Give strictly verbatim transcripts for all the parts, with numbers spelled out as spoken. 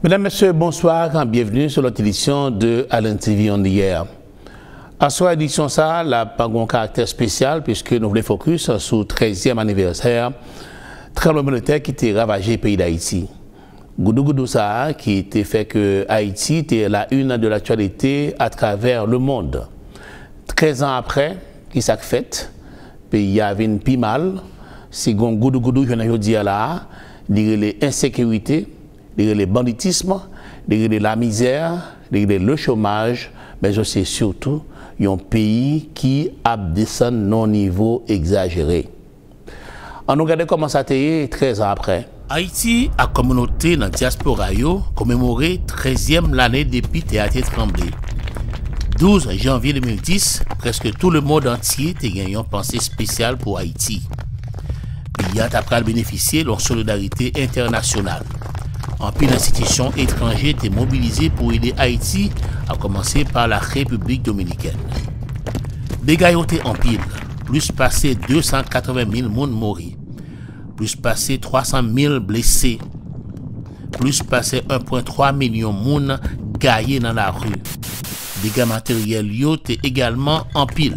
Mesdames, Messieurs, bonsoir, bienvenue sur l'autre édition de Allen T V on the Air. Aswè, edisyon sa a, l ap gen yon karaktè espesyal, piske nou vle fokis sou trèzyèm anivèsè tranblemanntè ki te ravaje peyi Dayiti. Goudougoudou sa a ki te fè ke Ayiti te la une de l'actualité à travers le monde. Trèz an aprè, ki sa k fèt? Peyi a vin pi mal. Si gen yon goudougoudou jounen jodi a la a, li rele ensekirite, li rele banditism, li rele lamizè, li rele le chomaj, men se sitou yon peyi ki ap desann nan yon nivo egzajere. Ann nou gade kòman sa te ye trèz an aprè. Ayiti ak kominote nan dyaspora yo komemore trèzyèm lane depi tè a te tranble. Douz janvye de mil dis, prèske tou lemonn antye te gen yon panse espesyal pou Ayiti. Peyi a ta pral benefisye yon solidarite entènasyonal. Anpil enstitisyon etranje te mobilize pou ede Ayiti, a kòmanse pa la Repiblik Dominikèn. Dega yo te anpil, plis pase de san katreven mil moun mouri, plis pase twa san mil blese, plis pase en pwen twa milyon moun gaye nan lari. Dega materyèl yo te egalman anpil.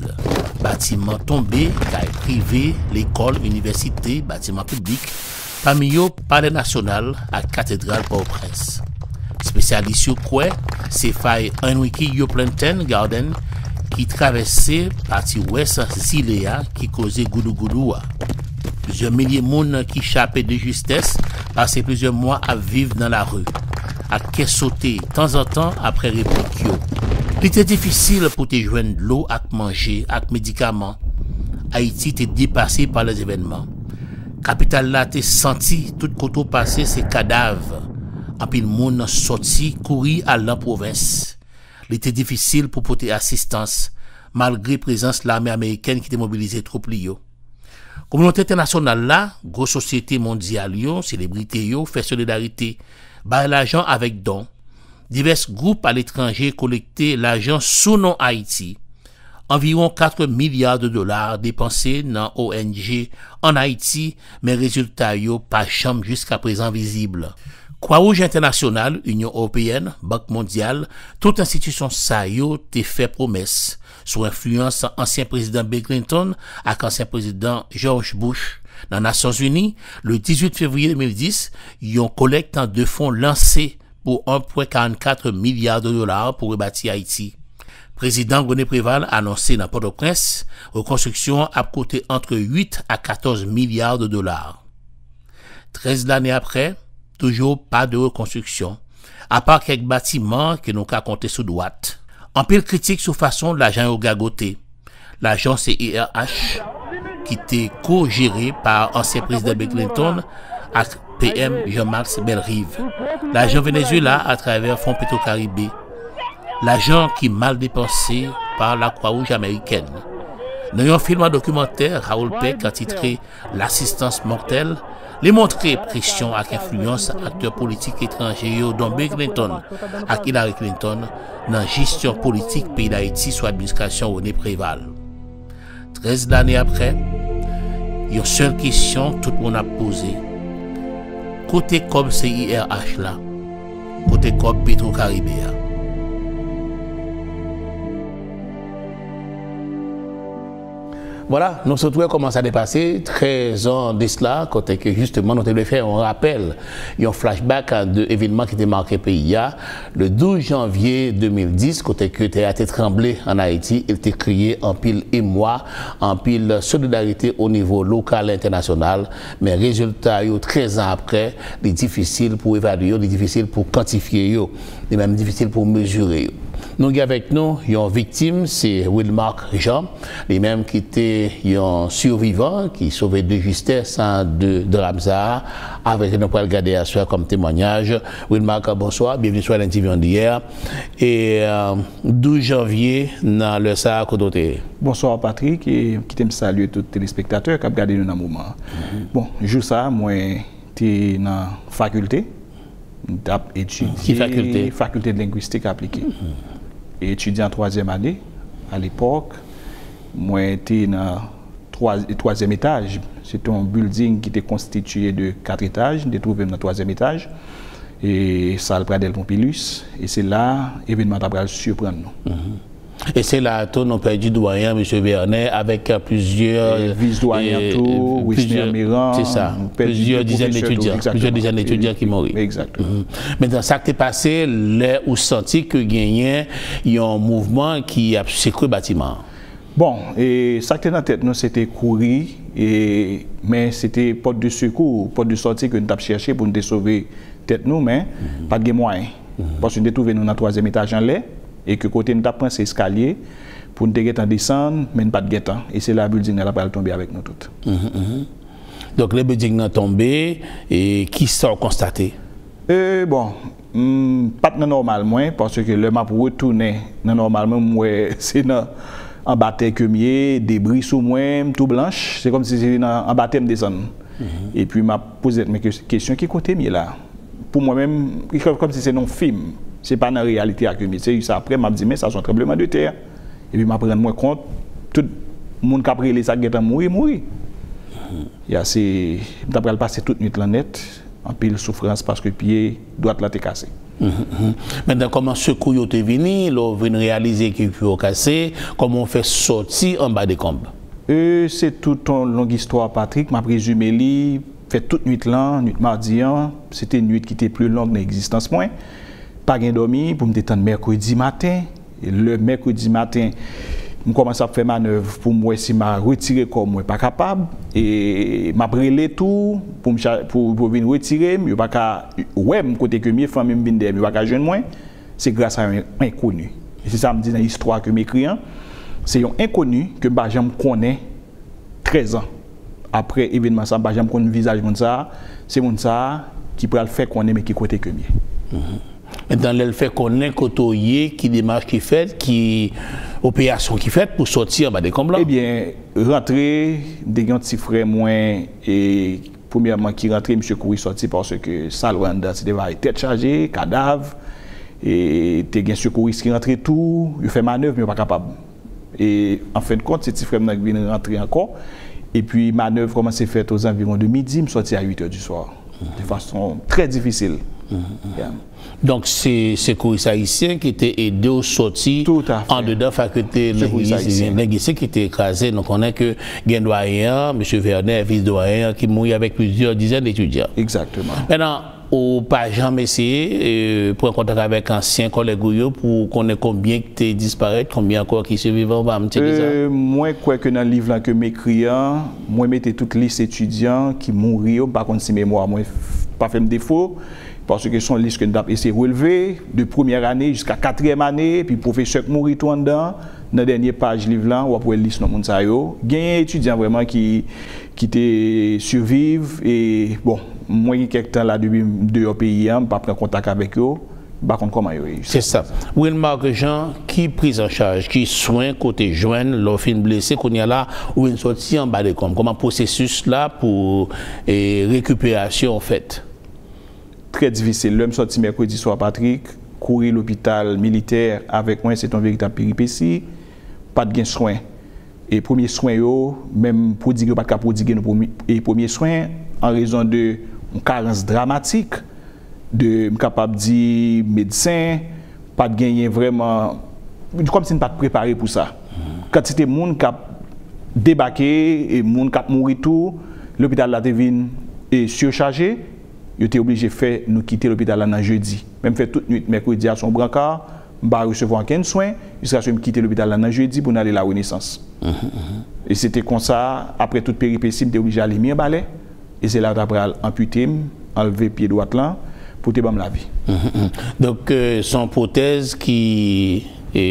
Batiman tonbe, kay prive, lekòl, inivèsite, batiman piblik, pami yo Palè Nasyonal ak Katedral Pòtoprens. Espesyalis yo kwè se fay Enriquillo Plantain Garden ki travèse pati wès zile a ki koze goudougoudou a. Plizyè milye moun ki chape de jistès pase plizyè mwa ap viv nan lari, ak kè sote tanzantan apre replik yo. Li te difisil pou te jwenn dlo ak manje ak medikaman. Ayiti te depase pa lèzevènman. Kapital la te santi tout kote w pase se kadav. Anpil moun sòti kouri al nan pwovens. Li te difisil pou pote asistans, malgre prezans lame amerikèn ki te mobilize twoup li yo. Kominote entènasyonal la, gwo sosyete mondyal yo, selebrite yo fè solidarite, bay lajan avèk don. Divès gwoup aletranje kolekte lajan sou non Ayiti. Anviwon kat milya de dola depanse nan O N G ann Ayiti, men rezilta yo pa janm jiskaprezan vizib. Kwawouj Entènasyonal, Inyon Ewopeyèn, Bank Mondyal, tout enstitisyon sa yo te fè pwomès, sou enfliyans ansyen prezidan Bill Clinton ak ansyen prezidan George Bush, nan Nasyonzini, le dizuit fevriye de mil dis, yon kolèkt de fon lanse pou en pwen karannkat milya de dola pou rebati Ayiti. Prezidan René Préval anonse nan Pòtoprens, rekonstriksyon an ap koute ant uit a katòz milya de dola. Trèz lane apre, toujou pa de rekonstriksyon, apa kèk batiman ke nou ka konte sou dwat. Anpil kritik sou fason lajan yo gagote. Lajan C I R H, ki te ko-jere pa ansyen prezidan Bill Clinton ak P M Jean-Max Bellerive. Lajan Venezuela atravè Fon Petro Caribe. Lajan ki mal depanse pa Lakwawouj amerikèn. Nan yon fim dokimantè Raoul Peck antitre L'assistance mortelle, li montre presyon ak enfliyans aktè politik etranje yo, donk Bill Clinton ak Hillary Clinton, nan jesyon politik peyi Dayiti sou administrasyon René Préval. Trèz lane apre, yon sèl kesyon tout moun ap poze, kote kòb C I R H la? Kote kòb Petro Caribe a? Vwala, nou sot wè kòman sa te pase, trèz an de sila, kote ke jisteman nou te vle fè yon rapèl, yon flashback de evènman ki te make peyi a. Le douz janvye de mil dis, kote ke tè a te tranble ann Ayiti, e te kreye anpil emwa, anpil solidarite o nivo lokal e entènasyonal, men rezilta yo, trèz an apre, li difisil pou evalye yo, li difisil pou kantifye yo, li menm difisil pou mezire yo. Nou gen avèk nou yon viktim, se Wilmarc Jean, li menm ki te yon sivivan, ki sove de jistès de dram sa a, avèk nou pral gade aswè kòm temwanyaj. Wilmarc, bonswa, byenveni sou Allen T V on the Air. E, euh, douz janvye, nan lè sa a, kote w te ye? Bonswa, Patrick, e kite m salye tout telespektatè k ap gade nou nan moman an. Bon, jou sa a, mwen te nan fakilte, m t ap etidye. Ki fakilte? Faculté de linguistique appliquée. Etidyan twazyèm ane, alepòk, mwen te nan twa-, twazyèm etaj. Se te yon building ki te konstitiye de kat etaj. M te twouve m nan twazyèm etaj. e sal Pradel Pompilus, e se la evènman ta pral siprann nou. E se la tou nou pèdi dwayen, mesye Vernet, avèk plizyè... Vis dwayen tou, Wisner Meran, se sa, plizyè dizèn etidyan, plizyè dizèn etidyan ki mouri. Mentnan, sa k te pase lè ou santi ke genyen yon mouvman ki ap sekwe batiman an? Bon, e sa k te nan tèt nou, se te kouri, e, men se te pòt de sekou, pòt de sòti ke nou t ap chèche pou nou te sove tèt nou, men pa t gen mwayen. Paske nou te twouve nou nan twazyèm etaj anlè, e ke kote nou t ap pran se eskalye pou nou te gentan desann, men n pa t gentan. E se la bilding nan la pral tonbe avèk nou tout. Donk, lè bilding nan tonbe, e kisa w konstate? E, bon, m pa t nan nòmal mwen, paske lè m ap retounen nan nòmal mwen, m wè se nan anba tè ke m ye, debri sou mwen, m tou blanch, se kòmsi se nan anba tè m desann. Epi m ap poze tèt mwen kesyon, ki kote m ye la? Pou mwen menm, kòmsi se nan yon fim, se pa nan reyalite a ke m ye. Se jis apre m ap di, men sa se yon tranbleman de tè. Epi m ap rann mwen kont, tout moun k ap rele sa k gentan mouri, mouri. Ya, se, m ta pral pase tout nwit lan nèt, anpil soufrans paske pye dwat la te kase. Mentnan, kòman sekou yo te vini, lè w vin reyalize ke pye w kase, kòman w fè sòti anba dekonb? E, se tout yon long istwa, Patrick, m ap rezime li, fè tout nwit lan, nwit madi an, se te nwit ki te pli long nan egzistans mwen. Pa gen dòmi pou m te tann mèkredi maten. E lè mèkredi maten, m kòmanse ap fè manèv pou m wè si m a retire kò m, mwen pa kapab. E m ap rele tou pou m cha-, pou, pou vin retire m, yo pa ka wè m kote ke m ye, fanmi m vin dèyè m, yo pa ka jwenn mwen. Se gras a yon enkoni. E se sa m di nan istwa ke m ekri an. Se yon enkoni ke m pa janm konnen trèz an. Apre evènman sa, m pa janm konn vizaj moun sa a. Se moun sa a ki pral fè konnen men ki kote ke m ye. Mentnan, lè l fè konnen kote w ye, ki demach ki fèt, ki operasyon ki fèt pou sòti anba dekonb lan? Ebyen, rantre, m te gen yon ti frè mwen, e, premyèman ki rantre, misye kouri sòti paske sa l wè anndan, se te bagay tèt chaje, kadav, e te gen sekouris ki rantre tou, yo fè manèv, men yo pa kapab. E, an fen de kont, se ti frè m nan ki vin rantre ankò. Epi, manèv kòmanse fèt ozanviwon de midi, m sòti a uit è di swa. De fason trè difisil. Yeah. Donk, se sekouris ayisyen ki te ede w sòti andedan fakilte lengwistik ki te kraze. Nou konnen ke gen dwayen an, mesye Vernet, vis dwayen an, ki mouri avèk plizyè dizèn etidyan. Egzakteman. Mentnan, ou pa janm eseye, e, pran kontak avèk ansyen kòlèg ou yo pou konnen konbyen ki te disparèt, konbyen ankò ki sivivan, ou pa janm tcheke sa? E, mwen kwè ke nan liv lan ke m ekri an, mwen mete tout lis etidyan ki mouri yo, m pa konn si memwa mwen f-, pa fè m defo, paske se yon lis ke n t ap eseye relve, de premyè ane jiska katriyèm ane, epi pwofesè k mouri tou anndan. Nan dènye paj liv lan, w ap wè lis non moun sa yo. Genyen etidyan vrèman ki, ki te siviv, e, bon, mwen gen kèk tan la depi m deyò peyi an, m pa pran kontak avèk yo, m pa konn kòman yo ye. Se sa. Wilmarc Jean, ki prizanchaj, ki swen ke w te jwenn lè w fin blese, kounye a la, ou vin sòti anba dekonb? Kòman pwosesis la pou, e, rekiperasyon fèt? Trè difisil. Lè m sòti mèkredi swa, Patrick, kouri lopital militè avèk mwen, se te yon veritab peripesi. Pa t gen swen. E premye swen yo, menm pwodige yo pa t ka pwodige nou premye, e premye swen, an rezon de yon karans dramatik, de, m kapab di, medsen, pa t genyen vrèman, kòmsi n pa t prepare pou sa. Kantite moun k ap debake, e moun k ap mouri tou, lopital la te vin, e, sichaje, yo te oblije fè nou kite lopital la nan jedi. Men m fè tout nwit mèkredi a sou yon branka, m pa resevwa okenn swen, jiskaske m kite lopital la nan jedi pou n ale La Renaissance. E se te konsa, apre tout peripesi, m te oblije ale Mirbalè, e se la yo ta pral anpite m, anlve pye dwat lan, pou te ban m lavi. Donk, e, se yon pwotèz ki, e,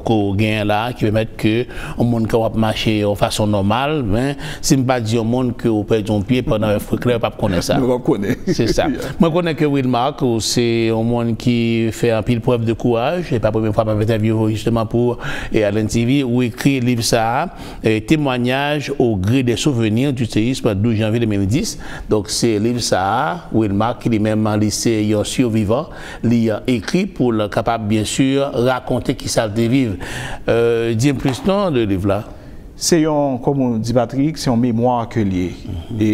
ke w genyen la, ki pèmèt ke yon moun ka w ap mache yon fason nòmal, men si m pa di yon moun ke w pèdi yon pye pandan yon freklè, yo p ap konnen sa. Yo p ap konnen. Se sa. Mwen konnen ke Wilmarc, ou se yon moun ki fè anpil prèv de kouraj, e pa premye fwa m ap entèvyouve w jisteman pou, e, Alen T V, ou ekri liv sa a, e, Témoignages au gré des souvenirs du séisme douze janvier deux mille dix. Donk, se liv sa a, Wilmarc, ki li menm, li se yon sivivan, li, e, ekri pou l kapab, byen si, rakonte kisa l te viv. E, di m plis non de liv la. Se yon, kòm ou di, Patrick, se yon memwa ke l ye. E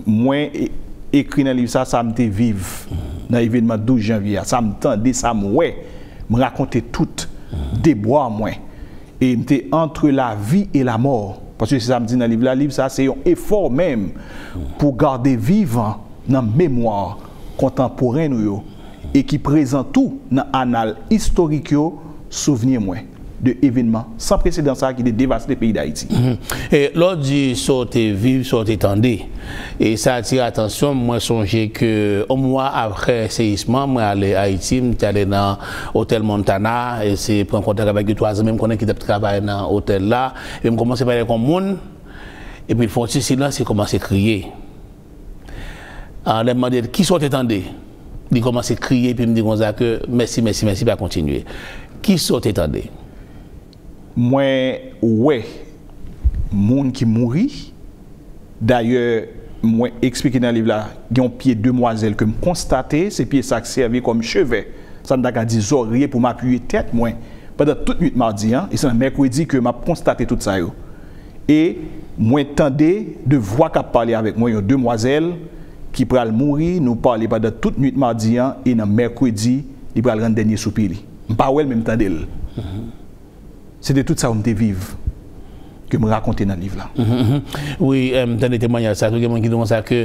mwen, e, ekri nan liv sa, sa m te viv nan evènman douz janvye a, sa m tande, sa m wè, m rakonte tout debwa mwen. E m te entre la vie et la mort. Paske se sa m di nan liv la, liv sa se yon efò menm pou gade vivan nan memwa kontanporen nou yo e ki prezan tou nan anal istorik yo, souvni mwen de evènman san presedan sa ki te devaste peyi Dayiti. E lè w di sa w te viv, sa w te tande, e sa atire atansyon m, mwen sonje ke yon mwa apre seyisman, mwen ale Ayiti, m te ale nan otèl Montana, e se pran kontak avèk de twa zanmi m konnen ki t ap travay nan otèl la, epi m kòmanse pale ak yon moun, epi l fè yon ti silans, li kòmanse kriye. Lè m mande l kisa w te tande, li kòmanse kriye, epi m di konsa ke mèsi, mèsi, mèsi, pa kontinye. Kisa w te tande? Mwen wè moun ki mouri. Dayè, mwen eksplike nan liv la, gen yon pye demwazèl ke m konstate, se pye sa k sèvi kòm cheve, sa n ta ka di zòrye pou m apiye tèt mwen pandan tout nuit madi an, e se nan mèkredi ke m ap konstate tout sa yo. E mwen tande de vwa k ap pale avèk mwen, yon demwazèl ki pral mouri, nou pale pandan tout nuit madi an, e nan mèkredi, li pral rann dènye soupi li. M pa wè l, men m tande l. Se te tout sa yo m te viv, ke m rakonte nan liv la. Wi, m tande temwayaj sa tou. Gen moun ki di konsa ke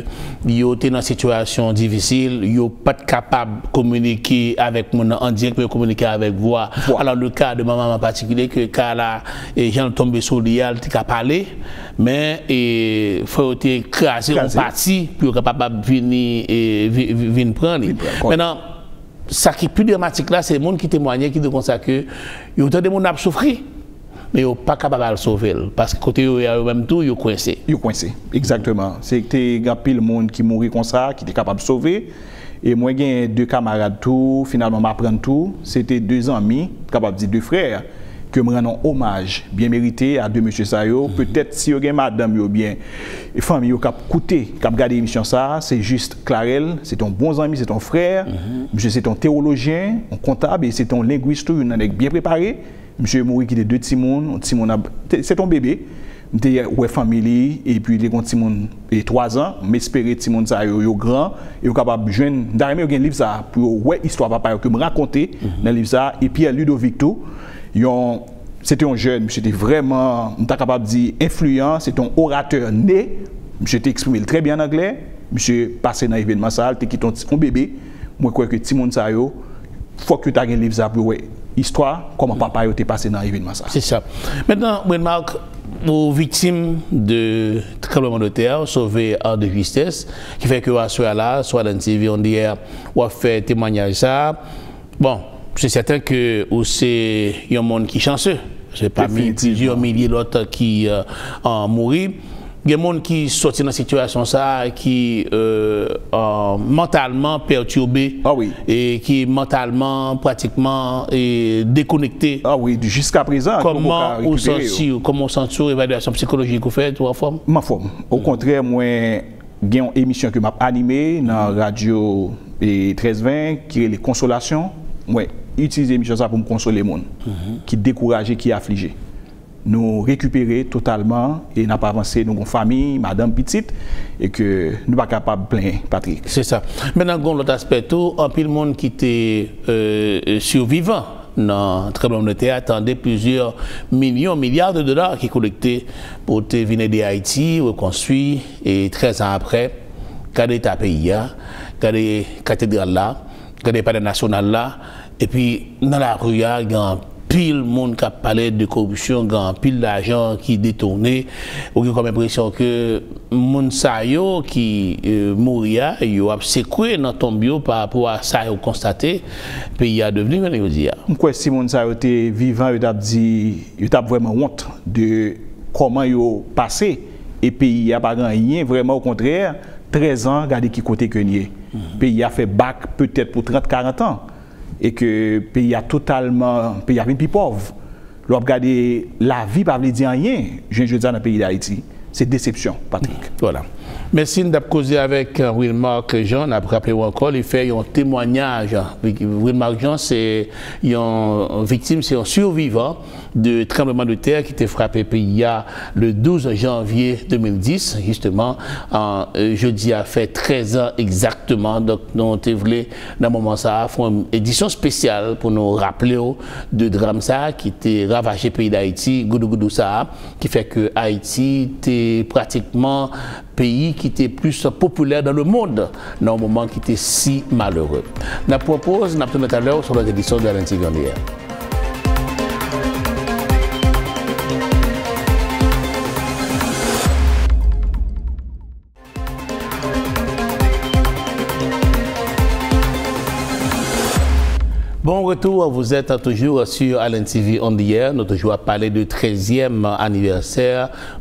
yo te nan sitiyasyon difisil, yo pa t kapab kominike avèk moun nan an dirèk, men yo kominike avèk vwa. Alò, le ka de manman an patikilye, ke ka la, e jan l tonbe sou li a, l te ka pale, men e, fò yo te kraze yon pati pou yo kapab vini, e, vin pran li. Mentnan, sa ki pi dramatik la, se moun ki temwaye, ki di konsa ke yo tande moun ap soufri, men yo pa kapab al sove l, paske kote yo ye a, yo menm tou, yo kwense. Yo kwense, egzakteman. Se te gen anpil moun ki mouri konsa, ki te kapab sove. E mwen gen de kamarad tou, finalman m aprann tou, se te de zanmi, kapab di de frè, ke m rann yon omaj byen merite a de mesye sa yo. Petèt si yo gen madanm yo byen fanmi yo k ap koute, k ap gade emisyon sa, se jis Clarel, se te yon bon zanmi, se te yon frè. Misye se te yon tewolojyen, yon kontab, e se te yon lengwis tou, youn nan nèg byen prepare. Misye mouri kite de timoun, yon timoun ap, se te yon bebe. M te wè fanmi li, epi li te gen yon timoun e twa zan. M espere timoun sa yo, yo gran, e yo kapab jwenn, m ta renmen yo gen liv sa pou yo wè istwa papa yo ke m rakonte nan liv sa, e Pierre Ludovic tou, yon, se te yon jèn, misye te vrèman, m ta kapab di, enfliyan, se te yon oratè ne, misye te eksprime l trè byen an anglè, misye pase nan evènman sa, li te kite yon ti, yon bebe, mwen kwè ke timoun sa yo, fòk yo ta gen liv sa pou yo wè istwa, kòman papa yo te pase nan evènman sa. Se sa. Mentnan, Brennmarc, ou viktim de tranblemanntè, ou sove an de justès, ki fè ke aswè a la, sou Adan TV on the air, w ap fè temwayaj sa. Bon, se sèten ke ou se yon moun ki chanse. Se pami plizyè milye lòt ki, e, mouri. Gen moun ki sòti nan sitiyasyon sa a, ki, e, e, mantalman pètibe, e ki mantalman, pratikman, e, dekonekte. Ah wi, jiska prezan, yo poko ka rekipere yo. Kòman ou santi w? Kòman w santi w? Evalyasyon sikolojik ou fè, ou anfòm? M anfòm. Okontrè, mwen gen yon emisyon ke m ap anime nan radyo, e, trèz ven, ki rele Konsolasyon. Mwen itilize emisyon sa pou m konsole moun ki dekouraje, ki aflije. Nou rekipere totalman e n ap avanse, nou gen yon fanmi, madanm, pitit, e ke nou pa kapab plenyen, Patrick. Se sa. Mentnan, gen yon lòt aspè tou, anpil moun ki te, e, sivivan nan tranblemanntè a, tande plizyè milyon, milya de dola ki kolekte pou te vin ede Ayiti rekonstwi, e trèz an apre, gade eta peyi a, gade katedral la, gade palè nasyonal la, epi nan lari a, gen anpil moun k ap pale de koripsyon, gen anpil lajan ki detounen. Ou gen kòm enpresyon ke moun sa yo ki, e, mouri a, yo ap sekwe nan tonb yo pa rapò a sa yo konstate peyi a devni jounen jodi a. M kwè si moun sa yo te vivan, yo t ap di, yo t ap vrèman wont de kòman yo pase, e peyi a pa gen anyen vrèman, okontrè, trèz an, gade ki kote ke n ye. Peyi a fè bak petèt pou trant, karant an, e ke peyi a totalman, peyi a vin pi pòv. Lè w ap gade, lavi pa vle di anyen, jounen jodi a nan peyi Dayiti. Se desepsyon, Patrick. Vwala. Mèsi, n t ap koze avèk Wilmarc Jean. N ap raple w ankò, li fè yon temwayaj. Wilmarc Jean se yon viktim, se yon sivivan de tranblemanntè ki te frape peyi a le douz janvye de mil dis. Jisteman, jodi a fè trèz an egzakteman. Donk, nou te vle, nan moman sa a, fè yon edisyon espesyal pou nou raple w de dram sa a ki te ravaje peyi Dayiti, goudougoudou sa a, ki fè ke Ayiti te pratikman peyi ki te plis popilè dans le monde nan yon moman ki te si malere. N ap pran poz, n ap tounen talè sou lòt edisyon de L N T V On The Air. Bon retour, vous êtes toujours sur L N T V On The Air. Nou toujou ap pale de trèzyèm anivèsè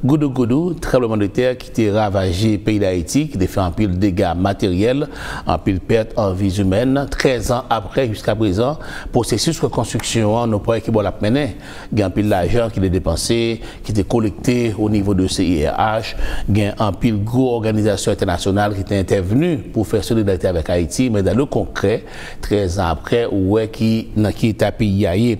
goudougoudou, tranblemanntè ki te ravaje peyi Dayiti, ki te fè anpil dega materyèl, anpil pèt an vi imèn. Trèz an apre, jiska prezan, pwosesis rekonstriksyon an, nou pa wè ki bò l ap mennen. Gen anpil lajan ki te depanse, ki te kolekte o nivo de C I R H. Gen anpil gwo òganizasyon entènasyonal ki te entèvni pou fè solidarite avèk Ayiti, men dans le concret, trèz an apre, ou wè ki, nan ki eta peyi a ye.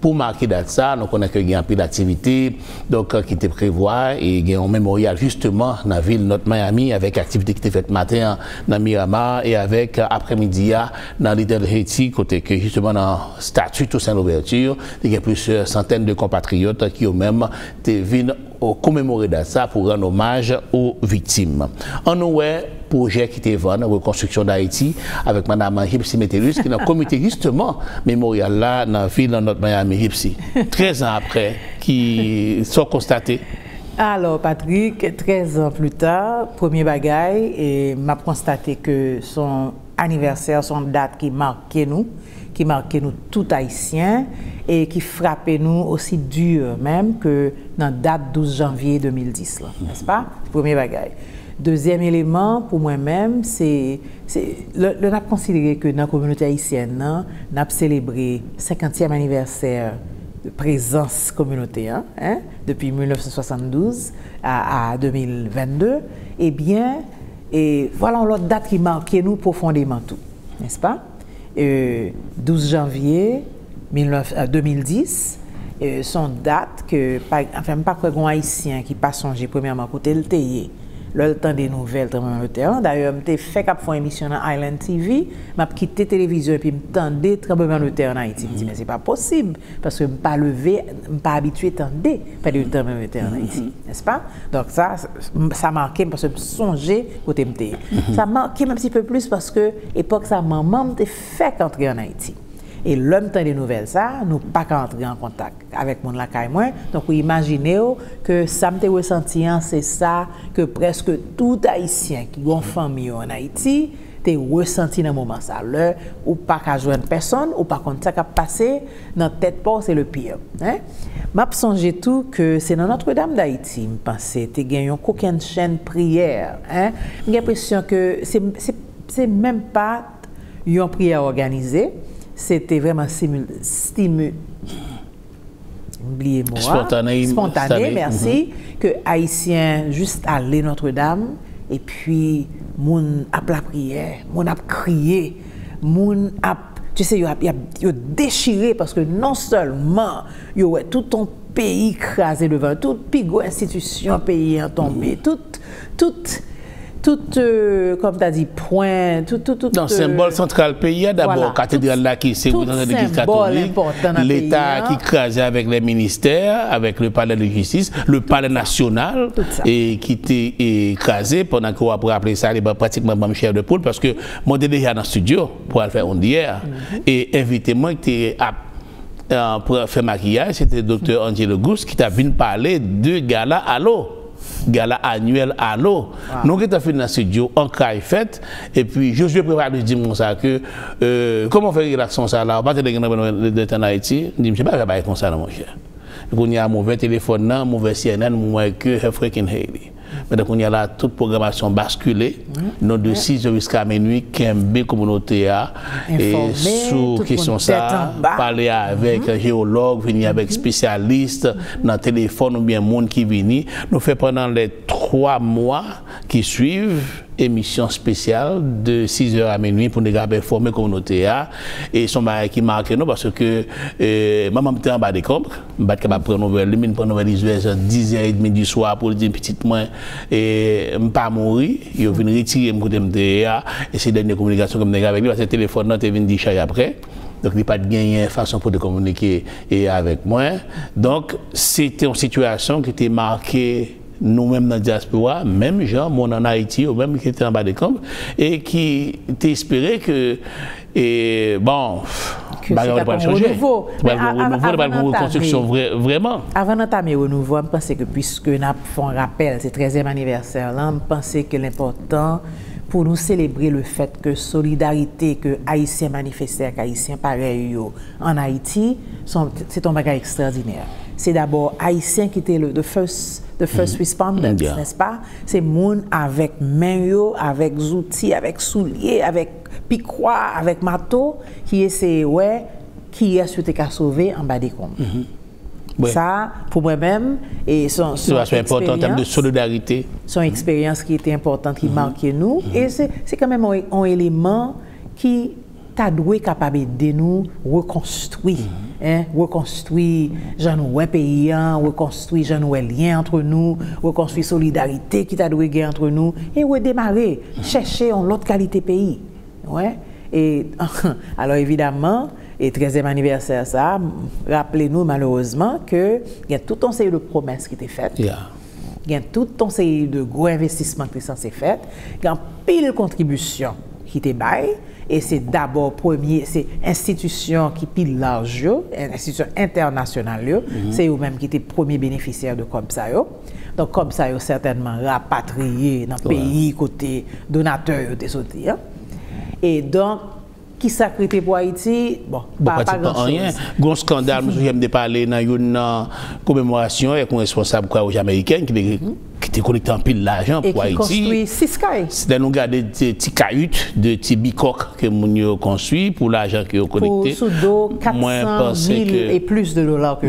Pou make dat sa, nou konnen ke gen anpil aktivite, donk, ki te prevwa, e gen yon memoryal, jisteman, nan vil North Miami, avèk aktivite ki te fèt maten an nan Miramar, e avèk, aprèmidi a, nan Little Haiti, kote ke, jisteman, nan stati Toussaint Louverture, te gen plizyè santèn de konpatriyòt ki yo menm te vin komemore dat sa pou rann omaj o viktim. Ann nou wè pwojè ki te vann, Rekonstriksyon Dayiti, avèk Madam Gypsy Metellus, ki nan komite, jisteman, memoryal la nan vil North Miami. Gypsy, trèz an apre, ki, sa w konstate? Alò, Patrick, trèz an pli ta, premye bagay, e m ap konstate ke se yon anivèsè, se yon dat ki make nou, ki make nou tout Ayisyen, e ki frape nou osi di menm ke nan dat douz janvye de mil dis lan, nèspa? Premye bagay. Dezyèm eleman, pou mwen menm, se, se lè, lè n ap konsidere ke nan kominote ayisyèn nan, n ap selebre senkantyèm anivèsè prezans kominote an, en, depi mil nèf san swasanndouz a, a de mil vennde, ebyen, e vwala yon lòt dat ki make nou pwofondeman tou, nèspa? E, douz janvye mil nèf, e, de mil dis, e, se yon dat ke, pa, anfen, m pa kwè gen yon Ayisyen ki pa sonje, premyèman, kote l te ye lè l tande nouvèl tranblemanntè an. Dayè, m te fèk ap fè yon emisyon nan Island T V, m ap kite televizyon epi m tande tranblemanntè an Ayiti. M di, men se pa posib, paske m pa leve, m pa abitye tande pale de tranblemanntè an Ayiti, nèspa? Donk, sa, sa make m, paske m sonje kote m te ye. Sa make m un petit peu plus, paske epòk sa, manman m te fèk antre ann Ayiti. E lè m tande nouvèl sa, nou pa ka antre an kontak avèk moun lakay mwen. Donk, ou imajine w ke sa m te resanti an, se sa ke prèske tout Ayisyen ki gen fanmi yo ann Ayiti te resanti nan moman sa. Lè ou pa ka jwenn pèsonn, ou pa konn sa k ap pase, nan tèt pa w, se le pire, en. M ap sonje tou ke se nan Notre-Dame d'Haïti, m panse, te gen yon kokennchenn priyè, en. M gen enpresyon ke se, se, se menm pa yon priyè òganize, se te vrèman stimu-, stimu-, m bliye mo a. Espontane, espontane, mèsi, ke Ayisyen jis ale Notre-Dame, epi moun ap lapriyè, moun ap kriye, moun ap, tu sais, yo ap, y ap, yo dechire, paske non sèlman yo wè tout yon peyi kraze devan yo, tout pi gwo enstitisyon peyi an tonbe, tout, tout, tout, euh, kòm ta di, pwen, tout, tout, tout, non, euh, senbòl santral peyi a dabò, vwala, katedral la ki se tout reprezantan legliz senbòl katolik, enpòtan nan peyi a. Leta ki kraze avèk lè ministè, avèk le palais de justice, le palais national, tout sa, e ki te, e, kraze, pandan ke w ap raple sa, li ban, pratikman ban m chè de poul, paske mwen te deja nan estidyo pou al fè On The Air, e envite mwen ki te ap, e, pran, fè makiyaj, se te Doktè Angelo Gousse ki t ap vin pale de gala Alo, gala anyèl Alo. Wow. Nou gentan fin nan estidyo, ankray fèt, epi Josué Prévalus di m konsa ke, e, kòman w fè relax konsa la, ou pa tande gen tranblemanntè an Ayiti? M di, "Misye pa fè bagay konsa non, monchè." Kounye a, m ouvè telefòn nan, m ouvè C N N, m wè ke Hurricane Haley. Men kounye a la, tout pwogramasyon baskile. Non, de sizè jiska minui, kenbe kominote a sou kesyon sa a, pale avèk jewològ, vini avèk espesyalis nan telefòn oubyen moun ki vini. Nou fè pandan lè twa mwa ki swiv emisyon espesyal de sizè a minui pou nou kapab enfòme kominote a. E se yon bagay ki make nou paske manman m te anba dekonb. M pa t kapab pran nouvèl li, m vin pran nouvèl li vè dizè edmi di swa pou l di m, pitit mwen, e, m pa mouri. Yo vin retire m kote m te ye a. E se dènye kominikasyon ke m te gen avèk li, paske telefòn nan te vin decharge apre. Donk, li pa t genyen fason pou te kominike e avèk mwen. Donk, se te yon sitiyasyon ki te make nou menm nan dyaspora, menm jan moun ann Ayiti yo menm ki te anba dekonb, e ki te espere ke, e, bon, bagay yo pral chanje. Pral gen yon renouvo, pral gen yon rekonstriksyon vrèman. Avan n antame renouvo a, m panse ke, piske n ap fè yon rapèl, se trèzyèm anivèsè lan, m panse ke l enpòtan pou nou selebre le fèt ke solidarite ke Ayisyen manifeste ak Ayisyen parèy yo ann Ayiti, se yon, se yon bagay ekstradinè. Se dabò Ayisyen ki te le, the first, the first responders, nèspa? Se moun avèk men yo, avèk zouti, avèk soulye, avèk pikwa, avèk mato, ki eseye wè kiyès yo te ka sove anba dekonb. Sa, pou mwen menm, e se yon, se yon eksperyans, se yon eksperyans ki te enpòtan, ki make nou, e se, se kanmenm yon, yon eleman ki ta dwe kapab ede nou rekonstwi, en, rekonstwi jan nou wè peyi an, rekonstwi jan nou wè lyen antre nou, rekonstwi solidarite ki ta dwe gen antre nou, e redemare, chèche yon lòt kalite peyi. Wè. E, alò, evidaman, e trèzyèm anivèsè sa a, raple nou, malerezman, ke gen tout yon seri de pwomès ki te fèt. Gen tout yon seri de gwo envestisman ki te sanse fèt, gen anpil kontribisyon ki te bay, e se dabò premye, se enstitisyon ki pi laj yo, enstitisyon entènasyonal yo, se yo menm ki te premye benefisyè de kòb sa yo. Donk, kòb sa yo sètènman rapatriye nan peyi kote donatè yo te soti an. E donk, kisa k rete pou Ayiti? Bon, pa, pa gran choz. Gen yon skandal, m sonje m te pale nan youn nan komemorasyon avèk yon responsab Kwawouj Amerikèn ki te, ki te kolekte anpil lajan pou Ayiti. E ki konstwi sis kay. Lè nou gade ti, ti kayit de ti bikòk ke moun yo konstwi pou lajan ke yo kolekte, mwen panse ke,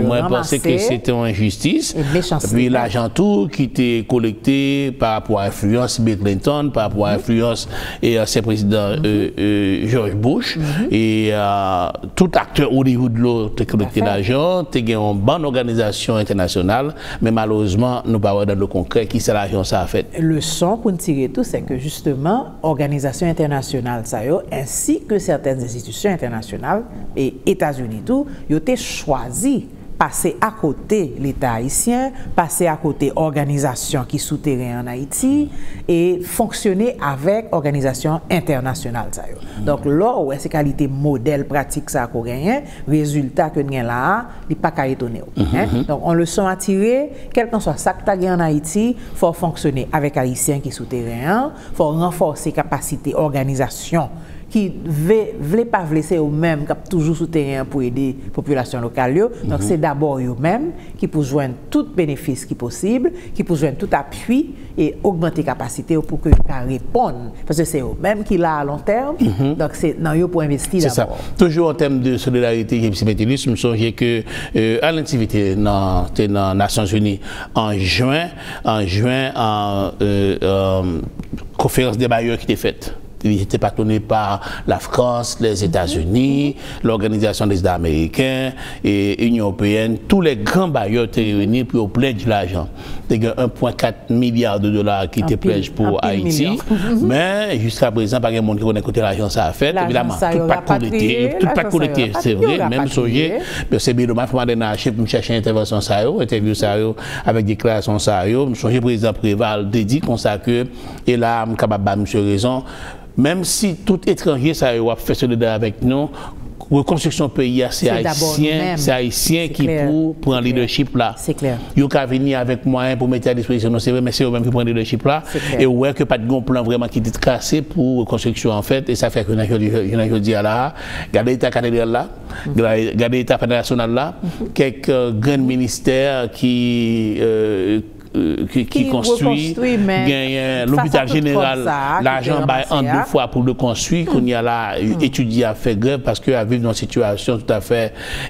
mwen panse ke se te yon enjistis. Epi lajan tou ki te kolekte pa rapò a enfliyans Bill Clinton, pa rapò a enfliyans e ansyen prezidan, e, e, George Bush, e, e, tout aktè Hollywood yo te kolekte lajan, te gen yon bann òganizasyon entènasyonal, men malerezman, nou pa wè nan le konkrè kisa lajan sa a fèt. Leson pou n tire tou, se ke jisteman, òganizasyon entènasyonal sa yo, ensi ke sètèn enstitisyon entènasyonal, e Etazini tou, yo te chwazi pase akote Leta ayisyen, pase akote òganizasyon ki sou teren ann Ayiti, e fonksyone avèk òganizasyon entènasyonal sa yo. Donk, lè w wè se kalite modèl pratik sa a ke w genyen, rezilta ke n gen la a, li pa ka etone w. Donk, yon leson a tire, kèlkanswa sa k ta gen ann Ayiti, fò w fonksyone avèk Ayisyen ki sou teren an, fò w ranfòse kapasite òganizasyon ki ve-, vle pa vle, se yo menm k ap toujou sou teren an pou ede popilasyon lokal yo. Donk, se dabò yo menm ki pou jwenn tout benefis ki posib, ki pou jwenn tout apui e ogmante kapasite yo pou ke yo ka reponn. Paske se yo menm ki la a lon tèm. Donk, se nan yo pou envesti dabò. Toujou an tèm de solidarite, James Metellus, m sonje ke, e, Alain Tivé te nan, te nan Nasyonzini an jen, an jen, an, e, e, konferans de bayè ki te fèt. Li te patwone pa Lafrans, Lèzetazini, Lòganizasyon Leta Ameriken e Inyon Ewopeyèn. Tout lè gran bayè te reyini pou yo pledge lajan. Te gen en pwen kat milya de dola ki te pledge pou Ayiti. Men, jiska prezan, pa gen moun ki konnen kote lajan sa a fèt. Evidaman, tout pa t kolekte, tout pa t kolekte, se vre. Men m sonje, se byen domaj pou m ale nan achiv pou m chèche entèvansyon sa yo, entèvyou sa yo, avèk deklarasyon sa yo. M sonje prezidan Préval te di konsa ke, e la a, m kapab ba misye rezon, menm si tout etranje sa yo ap fè solidarite avèk nou, rekonstriksyon peyi a, se Ayisyen, se Ayisyen ki pou pran leadership la. Yo ka vini avèk mwayen pou mete a dispozisyon nou, se vre, men se yo menm ki pran leadership la. E ou wè ke pa t gen yon plan vrèman ki te trase pou rekonstriksyon an fèt, e sa fè ke nan jodi, jounen jodi a la, gade eta katedral la, gade, gade eta palè nasyonal la, kèk, e, grenn ministè ki, e, ki, ki konstwi, genyen lopital jeneral, lajan bay an de fwa pou l konstwi, kounye a la, etidyan ap fè grèv paske y ap viv nan yon sitiyasyon toutafè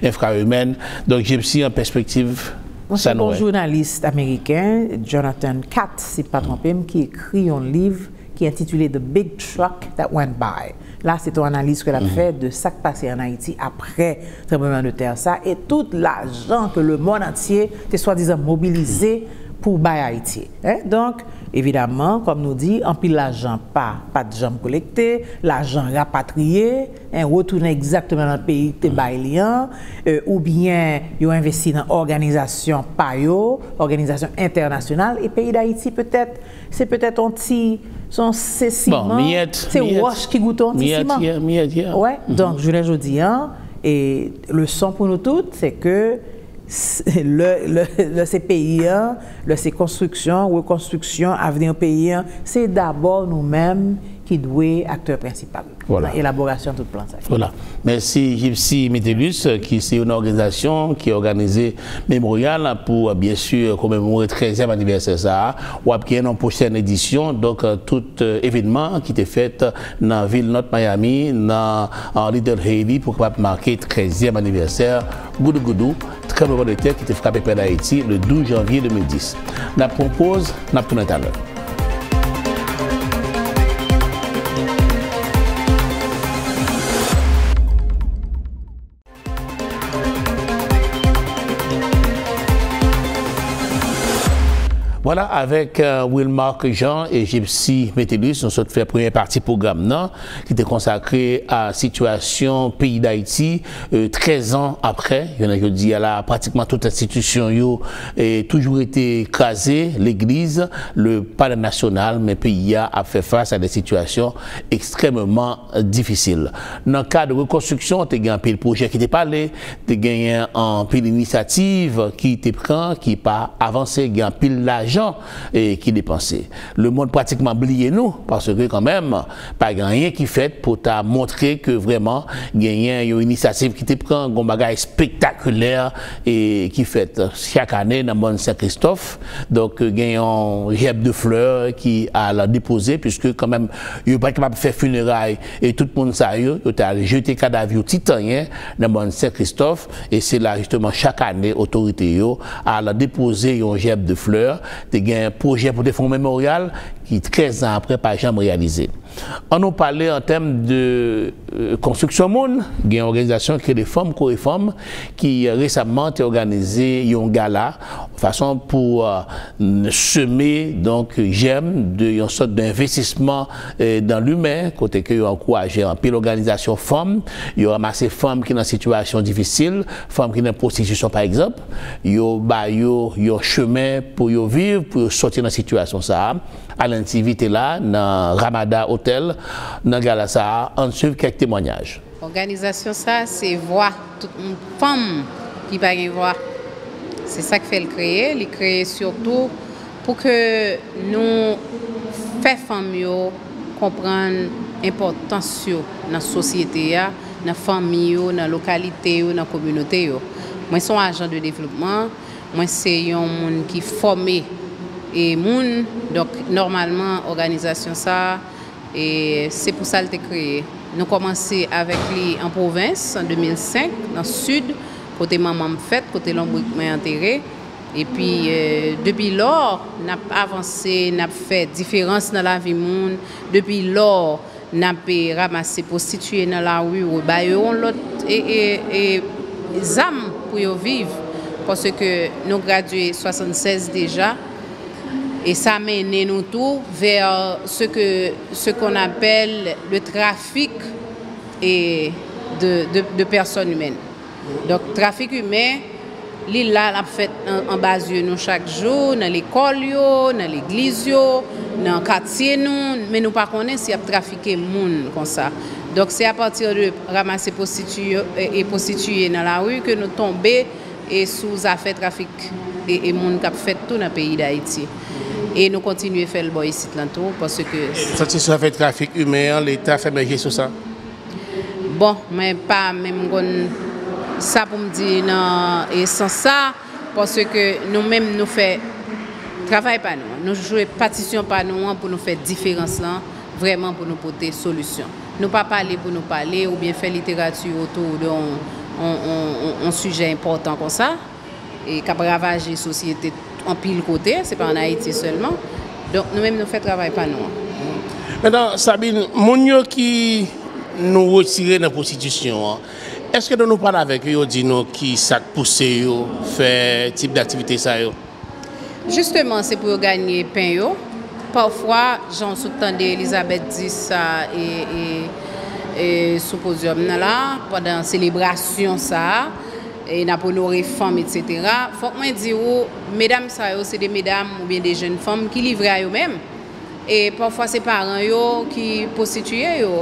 enfra-imèn. Donk, Gypsy, an pèspektiv, sa nou wè. Yon jounalis ameriken, Jonathan Katz, si m pa twonpe m, ki ekri yon liv ki entitile The Big Truck That Went By. La, se yon analiz ke l ap fè de sa k pase ann Ayiti apre tranblemanntè sa e tout lajan ke lemonn antye te swadizan mobilize pou bay Ayiti. Hein? Donk, evidaman, kòm nou di, anpil lajan pa, pa t janm kolekte, lajan rapatriye, hein, retounen egzakteman nan peyi ki te bay li an, euh, oubyen yo envesti nan òganizasyon pa yo, òganizasyon entènasyonal, e peyi Dayiti petèt se petèt yon ti, se yon, se siman, se wòch ki goute yon ti siman. Wè, donk, jounen jodi a, e leson pou nou tout, se ke lè, lè, lè se peyi a, lè se konstriksyon, rekonstriksyon, avni peyi a, se dabò nou menm ki dwe aktè prensipal nan elaborasyon tout plan sa yo. Vwala. Mèsi Gypsy Metellus, ki se yon òganizasyon ki òganize Memoryal pou, byen si, komemore trèzyèm anivèsè sa a. W ap gen yon pwochèn edisyon, donk, tout, euh, evènman ki te fèt nan vil North Miami, nan, euh, Little Haiti, pou kapab make trèzyèm anivèsè goudougoudou, tranblemanntè ki te frape pè Dayiti le douz janvye de mil dis. N ap pran yon poz, n ap tounen talè. Vwala, avèk, euh, Wilmarc Jean e Gypsy Metellus, nou sot fè premyè pati pwogram nan, ki te konsakre a sitiyasyon peyi Dayiti, euh, trèz an apre. Jounen jodi a la, pratikman tout enstitisyon yo, eh, toujou rete kraze, legliz, le palè nasyonal, men peyi a ap fè fas a de sitiyasyon ekstrèmeman difisil. Nan kad rekonstriksyon, te gen anpil pwojè ki te pale, te genyen anpil inisyativ ki te pran, ki pa avanse, gen anpil lajan, eh, ki depanse. Lemonn pratikman bliye nou, paske kanmenm, pa gen anyen ki fèt pou ta montre ke vrèman genyen yon inisyativ ki te pran, yon bagay espektakilè, eh, ki fèt chak ane nan mòn Sen Kristòf. Donk, gen yon jèb de flè ki al depoze, piske kanmenm, yo pa t kapab fè fineray, e tout moun sa yo, yo t al jete kadav yo ti tanyen nan mòn Sen Kristòf, e se la, jisteman, chak ane, otorite yo al depoze yon jèb de flè. Te gen pwojè pou te fè yon memoryal ki, trèz an apre, pa janm reyalize. Ann nou pale an tèm de, euh, konstriksyon moun. Gen yon òganizasyon ki rele Fanm Kore Fanm ki, euh, resamman te òganize yon gala, fason pou, euh, n-, seme, donk, jèm de yon sòt de envestisman, euh, dans l'humain, kote ke yo ankouraje anpil òganizasyon fanm, yo ranmase fanm ki nan sitiyasyon difisil, fanm ki nan pwostitisyon, pa egzanp, yo ba yo yon chemen pou yo viv, pou yo sòti nan sitiyasyon sa a. Alain Tivy te la nan Ramada Hotel, nan gala sa a, ann swiv kèk temwanyaj. Òganizasyon sa a se vwa tout m-, fanm ki pa gen vwa. Se sa k fè l kreye. Li kreye sitou pou ke nou fè fanm yo konprann enpòtans yo nan sosyete a, nan fanmi yo, nan lokalite yo, nan kominote yo. Mwen se yon ajan de devlopman, mwen se yon moun ki fòme e moun, donk nòmalman òganizasyon sa a, e se pou sa l te kreye. Nou kòmanse avèk li an pwovens, an de mil senk, nan Sid, kote manman m fèt, kote lonbrik mwen antere. Epi, eh, depi lò, n ap avanse, n ap fè diferans nan lavi moun. Depi lò, n ap, eh, ranmase pwostitiye nan lari, reba yo yon lòt, e, e, e, zam pou yo viv. Paske nou gradye swasannsèz deja. E sa mennen nou tou vers ce que, ce qu'on appelle le trafic et de, de, de personnes humaines. Donk, trafik imen, li la, l ap fèt an, anba zye nou chak jou, nan lekòl yo, nan legliz yo, nan katye nou, men nou pa konnen si y ap trafike moun konsa. Donk, se apati de ranmase pwostitiye, e, e pwostitiye nan lari ke nou tonbe, e, sou zafè trafik, e, e moun k ap fèt tou nan peyi Dayiti. E nou kontinye fè l bò isit lan tou, paske... Santi sou zafè trafik imen an, Leta fèmen je sou sa? Bon, mwen pa menm konn sa pou m di nan, e, sans sa, paske nou menm nou fè Travay pa nou an. Nou jwe patisyon pa nou an pou nou fè diferans lan, vrèman pou nou pote solisyon. Nou pa pale pou nou pale oubyen fè literati otou de yon, yon, yon, yon, yon sijè enpòtan konsa, e k ap ravaje sosyete anpil kote, se pa ann Ayiti sèlman. Donk, nou menm, nou fè travay pa nou an. Mentnan, Sabine, moun yo ki nou retire nan pwostitisyon an, èske lè nou pale avèk yo, yo di nou ki sa k pouse yo fè tip daktivite sa yo? Jisteman, se pou yo ganye pen yo. Pafwa, jan w sot tande Elizabeth di sa e, e, e sou podyòm nan la, pandan selebrasyon sa a, e n ap onore fanm, etsetera. Fòk mwen di w, medam sa yo, se de medam oubyen de jèn fanm ki livre a yo menm. E pafwa se paran yo ki pwostitiye yo.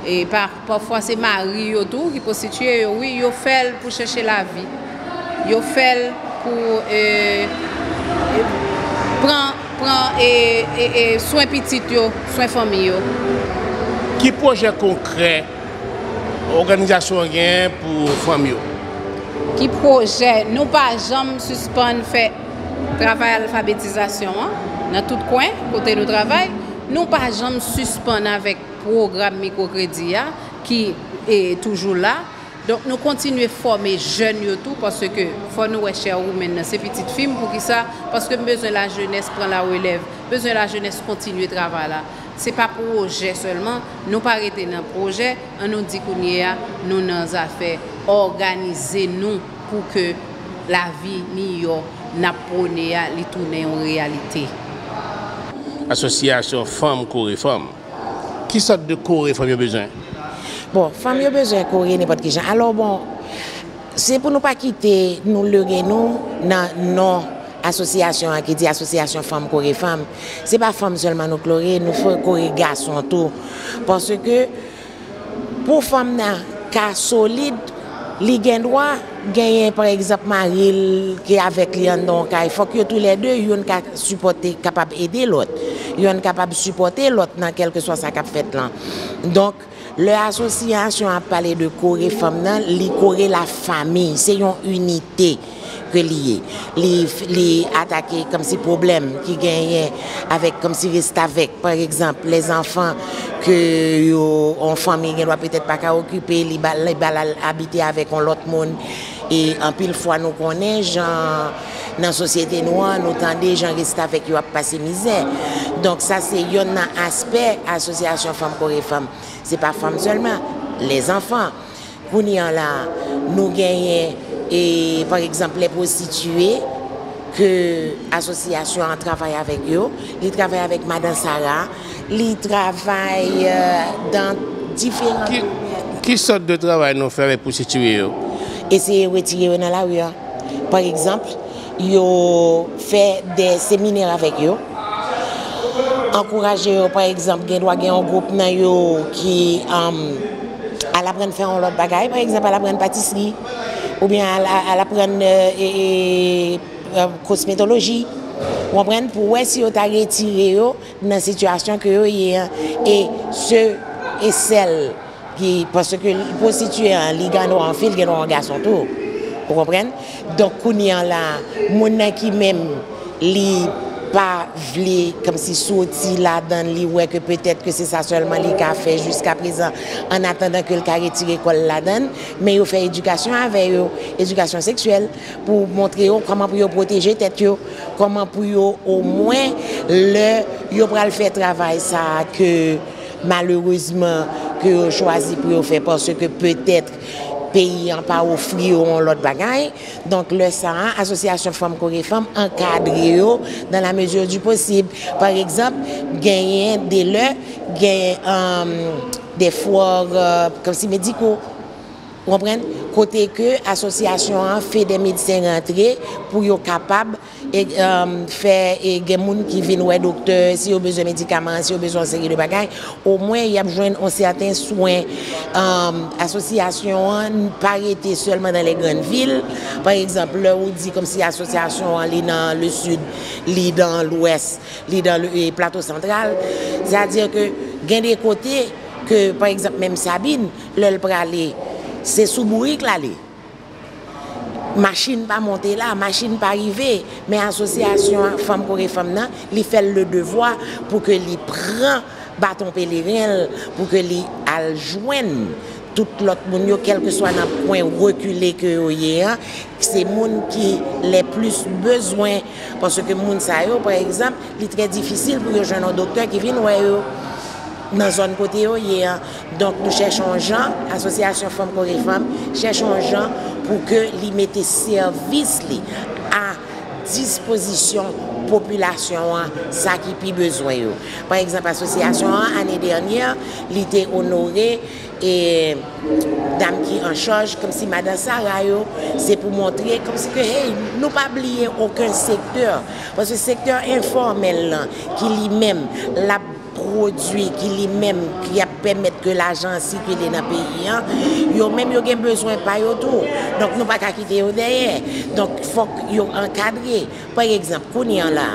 E pa, pafwa se mari yo tou ki pwostitiye yo. Wi, yo fè l pou chèche lavi. Yo fè l pou e, e, pran, pran e, e, e, swen pitit yo, swen fanmi yo. Ki pwojè konkrè òganizasyon an gen pou fanm yo? Ki pwojè? Nou pa janm sispann fè travay alfabetizasyon an nan tout kwen kote nou travay. Nou pa janm sispann avèk pwogram mikwokredi a ki e, toujou la. Donk, nou kontinye fòme jèn yo tou, paske fò nou wè chairwoman nan se pitit fi m. Poukisa? Paske m bezwen lajenès pran larelèv, bezwen lajenès kontinye travay la. Se pa pwojè sèlman, nou pa rete nan pwojè, an nou di kounye a, nou nan zafè òganize nou pou ke lavi miyò n ap pwone a, li tounen yon reyalite. Asosyasyon Fanm Kore Fanm. Ki sòt de kore fanm yo bezwen? Bon, fanm yo bezwen kore nenpòt ki jan. Alò, bon, se pou nou pa kite nou lere nou nan non asosyasyon an ki di Asosyasyon Fanm Kore Fanm. Se pa fanm sèlman nou kore, nou fè kore gason tou. Paske pou fanm nan ka solid, li gen dwa genyen, pa egzanp, mari l ki avèk li anndan yon kay. Fòk yo toulède, youn ka sipòte, kapab ede lòt. Youn kapab sipòte lòt nan kèlkeswa sa k ap fèt lan. Donk, lè asosyasyon ap pale de kore fanm nan, li kore lafanmi. Se yon inite ke li ye. Li, li atake kòmsi pwoblèm ki genyen avèk kòmsi restavèk. Pa egzanp, lèzanfan ke yo, yon fanmi gen dwa petèt pa ka okipe, li ba, li ba l al abite avèk yon lòt moun. E anpil fwa nou konnen jan nan sosyete nou an, nou tande jan restavèk yo ap pase mizè. Donk sa se yonn nan aspè asosyasyon Fanm Kore Fanm. Se pa fanm sèlman, lèzanfan. Kounye a la, nou genyen, e, pa egzanp, lè pwostitiye ke asosyasyon an travay avèk yo, li travay avèk Madan Sara, li travay e, dan diferan domèn. Ki sòt de travay nou fè avèk pwostitiye yo? Eseye retire yo nan lari a. Pa egzanp, yo fè de seminè avèk yo. Ankouraje yo, pa egzanp, gen dwa gen yon gwoup nan yo ki um, al aprann fè yon lòt bagay, pa egzanp, al aprann patisri, oubyen al, al aprann e, e, e, kosmetoloji. Ou konprann? Pou wè si yo ta retire yo nan sitiyasyon ke yo ye an. E se e sèl ki, paske pwostitiye an, li gen dwa yon fi, li gen dwa yon gason tou. Ou konprann? Donk, kounye a la, moun nan ki menm, li pa vle kòmsi soti ladan l, li wè ke petèt ke se sa sèlman li ka fè jiskaprezan, annatandan ke l ka retire kò l ladan l, men yo fè edikasyon avè yo, edikasyon seksyèl, pou montre yo kòman pou yo pwoteje tèt yo, kòman pou yo omwen lè yo pral fè travay sa a ke malerezman ke yo chwazi pou yo fè paske petèt peyi an pa ofri yo yon lòt bagay. Donk lè sa a, asosyasyon fanm kore fanm ankadre yo dans la mesure du possible. Pa egzanp, genyen de lè, gen um, de fwa, uh, kòmsi mediko, ou konprann? Kote ke asosyasyon an fè de medsen rantre pou yo kapab e, um, fè e gen moun ki vin wè doktè, si yo bezwen medikaman, si yo bezwen yon seri de bagay, omwen y ap jwenn yon sèten swen. Um, asosyasyon an pa rete sèlman dans les grandes villes. Pa egzanp, lè ou di kòmsi asosyasyon an li nan le sud, li dans l'ouest, li dans le, e, plato santral, sètadi ke gen de kote ke, pa egzanp, menm Sabine, lè l prale, se sou bourik l ale. Machin pa monte la, machin pa rive, men asosyasyon an, Fanm Kore Fanm nan, li fè l le devwa pou ke li pran baton peleren l, pou ke li al jwenn tout lòt moun yo, kèlkeswa nan kwen rekile ke yo ye an, se moun ki le plis bezwen, paske moun sa yo, pa egzanp, li trè difisil pou yo jwenn yon doktè ki vin wè yo nan zòn kote yo ye an. Donk, nou chèche yon jan, Asosyasyon Fanm Kore Fanm chèche yon jan pou ke li mete sèvis li a dispozisyon popilasyon an, sa ki pi bezwen yo. Pa egzanp, asosyasyon an, ane dènyè, li te onore, e, dam ki an chaj, kòmsi madan Sara yo, se pou montre, kòmsi ke, hey, nou pa bliye okenn sektè. Paske sektè enfòmèl lan, ki li menm, l ap pwodui ki li menm ki ap pèmèt ke lajan an sikile nan peyi an, yo menm yo gen bezwen pa yo tou. Donk nou pa ka kite yo dèyè. Donk fòk yo ankadre. Pa egzanp, kounye a la,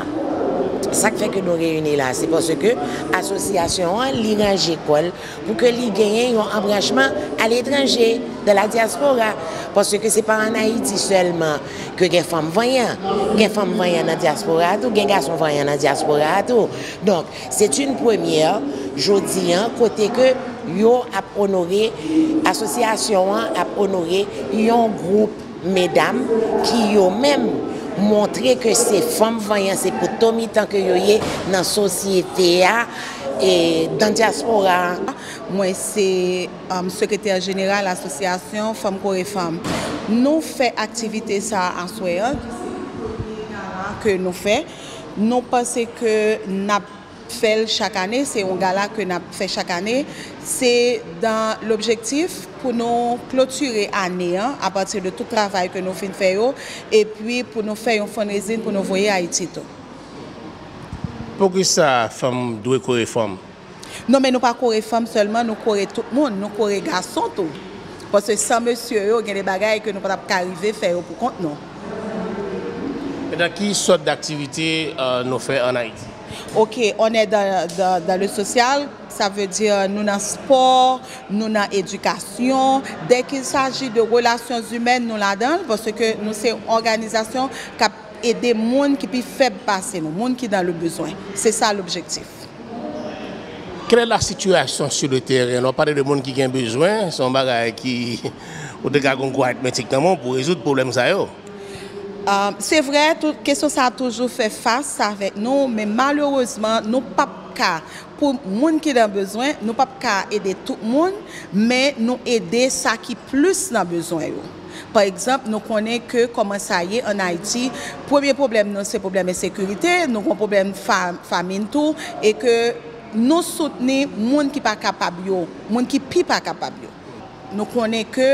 sa k fè ke nou reyini la, se paske asosyasyon an, li ranje kò l pou ke li genyen yon anbranchman aletranje, dans la diaspora. Paske se pa ann Ayiti sèlman ke gen fanm vanyan. Gen fanm vanyan nan dyaspora a tou, gen gason vanyan nan dyaspora a tou. Donk, c'est une première, jodi an, kote ke yo ap onore, asosyasyon an ap onore yon gwoup medam ki yo menm montre ke se fanm vanyan, se poto mitan ke yo ye nan sosyete a, e dans diaspora a. Mwen se, um, sekretè jeneral asosyasyon Fanm Kore Fanm. Nou fè aktivite sa a aswè an, ke nou fè. Nou panse ke n ap fè l chak ane, se yon gala ke n ap fè chak ane. Se dans l'objectif pou nou klotire ane an, apati de tout travay ke nou fin fè yo, epi pou nou fè yon fundraising pou nou voye Ayiti tou. Poukisa fanm dwe kore fanm? Non, men nou pa kore fanm sèlman, nou kore tout moun, nou kore gason tou. Paske san mesye yo, gen de bagay ke nou pa t ap ka rive fè yo pou kont nou. Maintenant, ki sòt d'aktivite, euh, nou fè ann Ayiti? Ok, on est dans, dans, dans le social, ça veut dire nou nan spò, nou nan edikasyon. Dès qu'il s'agit de relations humaines, nou ladan l, paske nou se yon òganizasyon k ap ede moun ki pi fèb pase nou, moun ki dans le besoin. Se sa lobjektif. Quelle est la situation sur le terrain? Lè w pale de moun ki gen bezwen, se yon bagay ki, ou te ka gon gwo aritmetik nan men w pou rezoud pwoblèm sa yo. Ah, se vre, tou, kesyon sa a toujou fè fas avèk nou, men malerezman, nou p ap ka, pou moun ki nan bezwen, nou p ap ka ede tout moun, men nou ede sa ki plis nan bezwen yo. Pa egzanp, nou konnen ke kòman sa ye ann Ayiti, premye pwoblèm nou se pwoblèm ensekirite, nou gon pwoblèm fa-, famin tou, e ke nou soutni moun ki pa kapab yo, moun ki pi pa kapab yo. Nou konnen ke,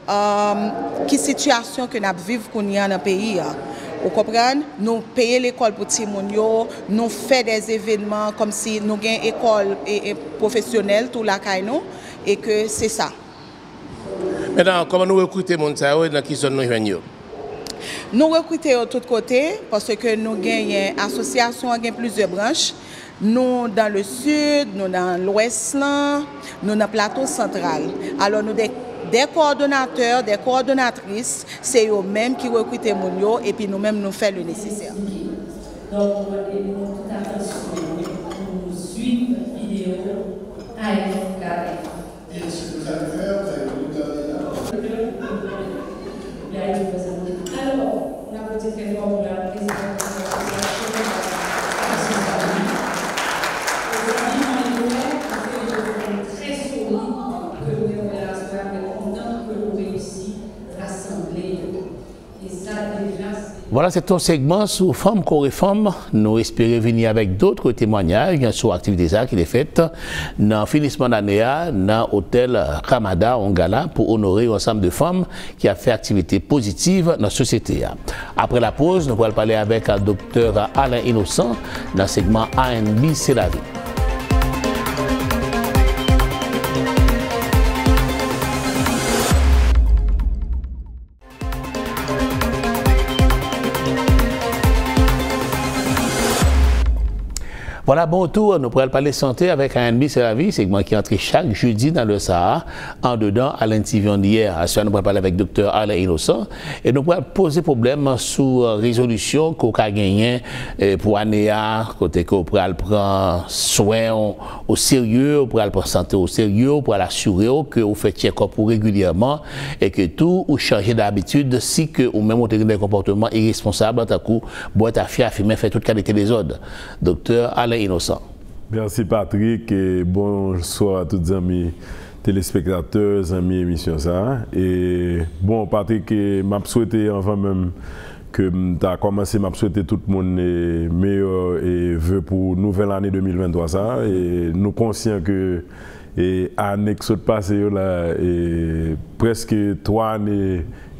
um, ki sitiyasyon ke n ap viv kounye a nan peyi a. Ou konprann? Nou peye lekòl pou timoun yo, nou fè dè evènman kòmsi nou gen ekòl e, e pwofesyonèl tou lakay nou, e ke se sa. Mentnan, kòman nou rekrite moun sa yo e nan ki zòn nou jwenn yo? Nou rekrite yo tout kote, paske nou genyen, asosyasyon an gen plizyè branch. Nou dans le sud, nou nan lwès lan, nou nan plato santral. Alò, nou de, de kowòdonatè, de kowòdonatris, se yo menm ki rekrite moun yo, epi nou menm nou fè le nesesè. Donk, nou mande nou tout atansyon nou pou nou swiv videyo A F K F. Et ce que vous allez faire, vous allez regarder d'abord. Alò, n ap di trè fò pou la prezidant de l'association. Mezanmi, mwen kwè, afè yo fè trè solid ke nou fè la, mwen kontan ke nou reyisi rasanble yo. Vwala, se te yon segman sou Fanm Kore Fanm. Nou espere vini avèk dòt temwayaj sou aktivite sa a ki te fèt nan finisman lane a nan otèl Ramada, yon gala pou onore yon ansanm de fanm ki ap fè aktivite pozitiv nan sosyete a. Apre lapoz, nou pral pale avèk Doktè Alain Innocent nan segman R and B Se Lavi. Vwala, bon retour. Nou pral pale sante avèk A N B Se Lavi, segman ki antre chak jedi nan lè sa a, andedan Allen T V Andyè. Aswè a, nou pral pale avèk Doktè Alain Innocent e nou pral poze pwoblèm sou, eh, rezolisyon ke w ka genyen, eh, pou ane a, kote ke w pral pran swen w oserye, w pral pran sante w oserye, w pral asire w ke w fè tchèkòp ou regilyèman e ke tou ou chanje dabitid si ke ou menm ou te gen de konpòteman iresponsab, tankou bwè tafya, fimen, fè tout kalite dezòd. Doktè Alain Innocent. Mèsi, Patrick, e bonswa a tout zanmi telespektatè, zanmi emisyon sa a. E, bon, Patrick, e, m ap swete, anvan menm ke m ta kòmanse, m ap swete tout moun, e, meyè, e, ve pou nouvèl ane de mil venntwa sa a. E nou konsyan ke, e, ane k sot pase yo la, e, prèske twa ane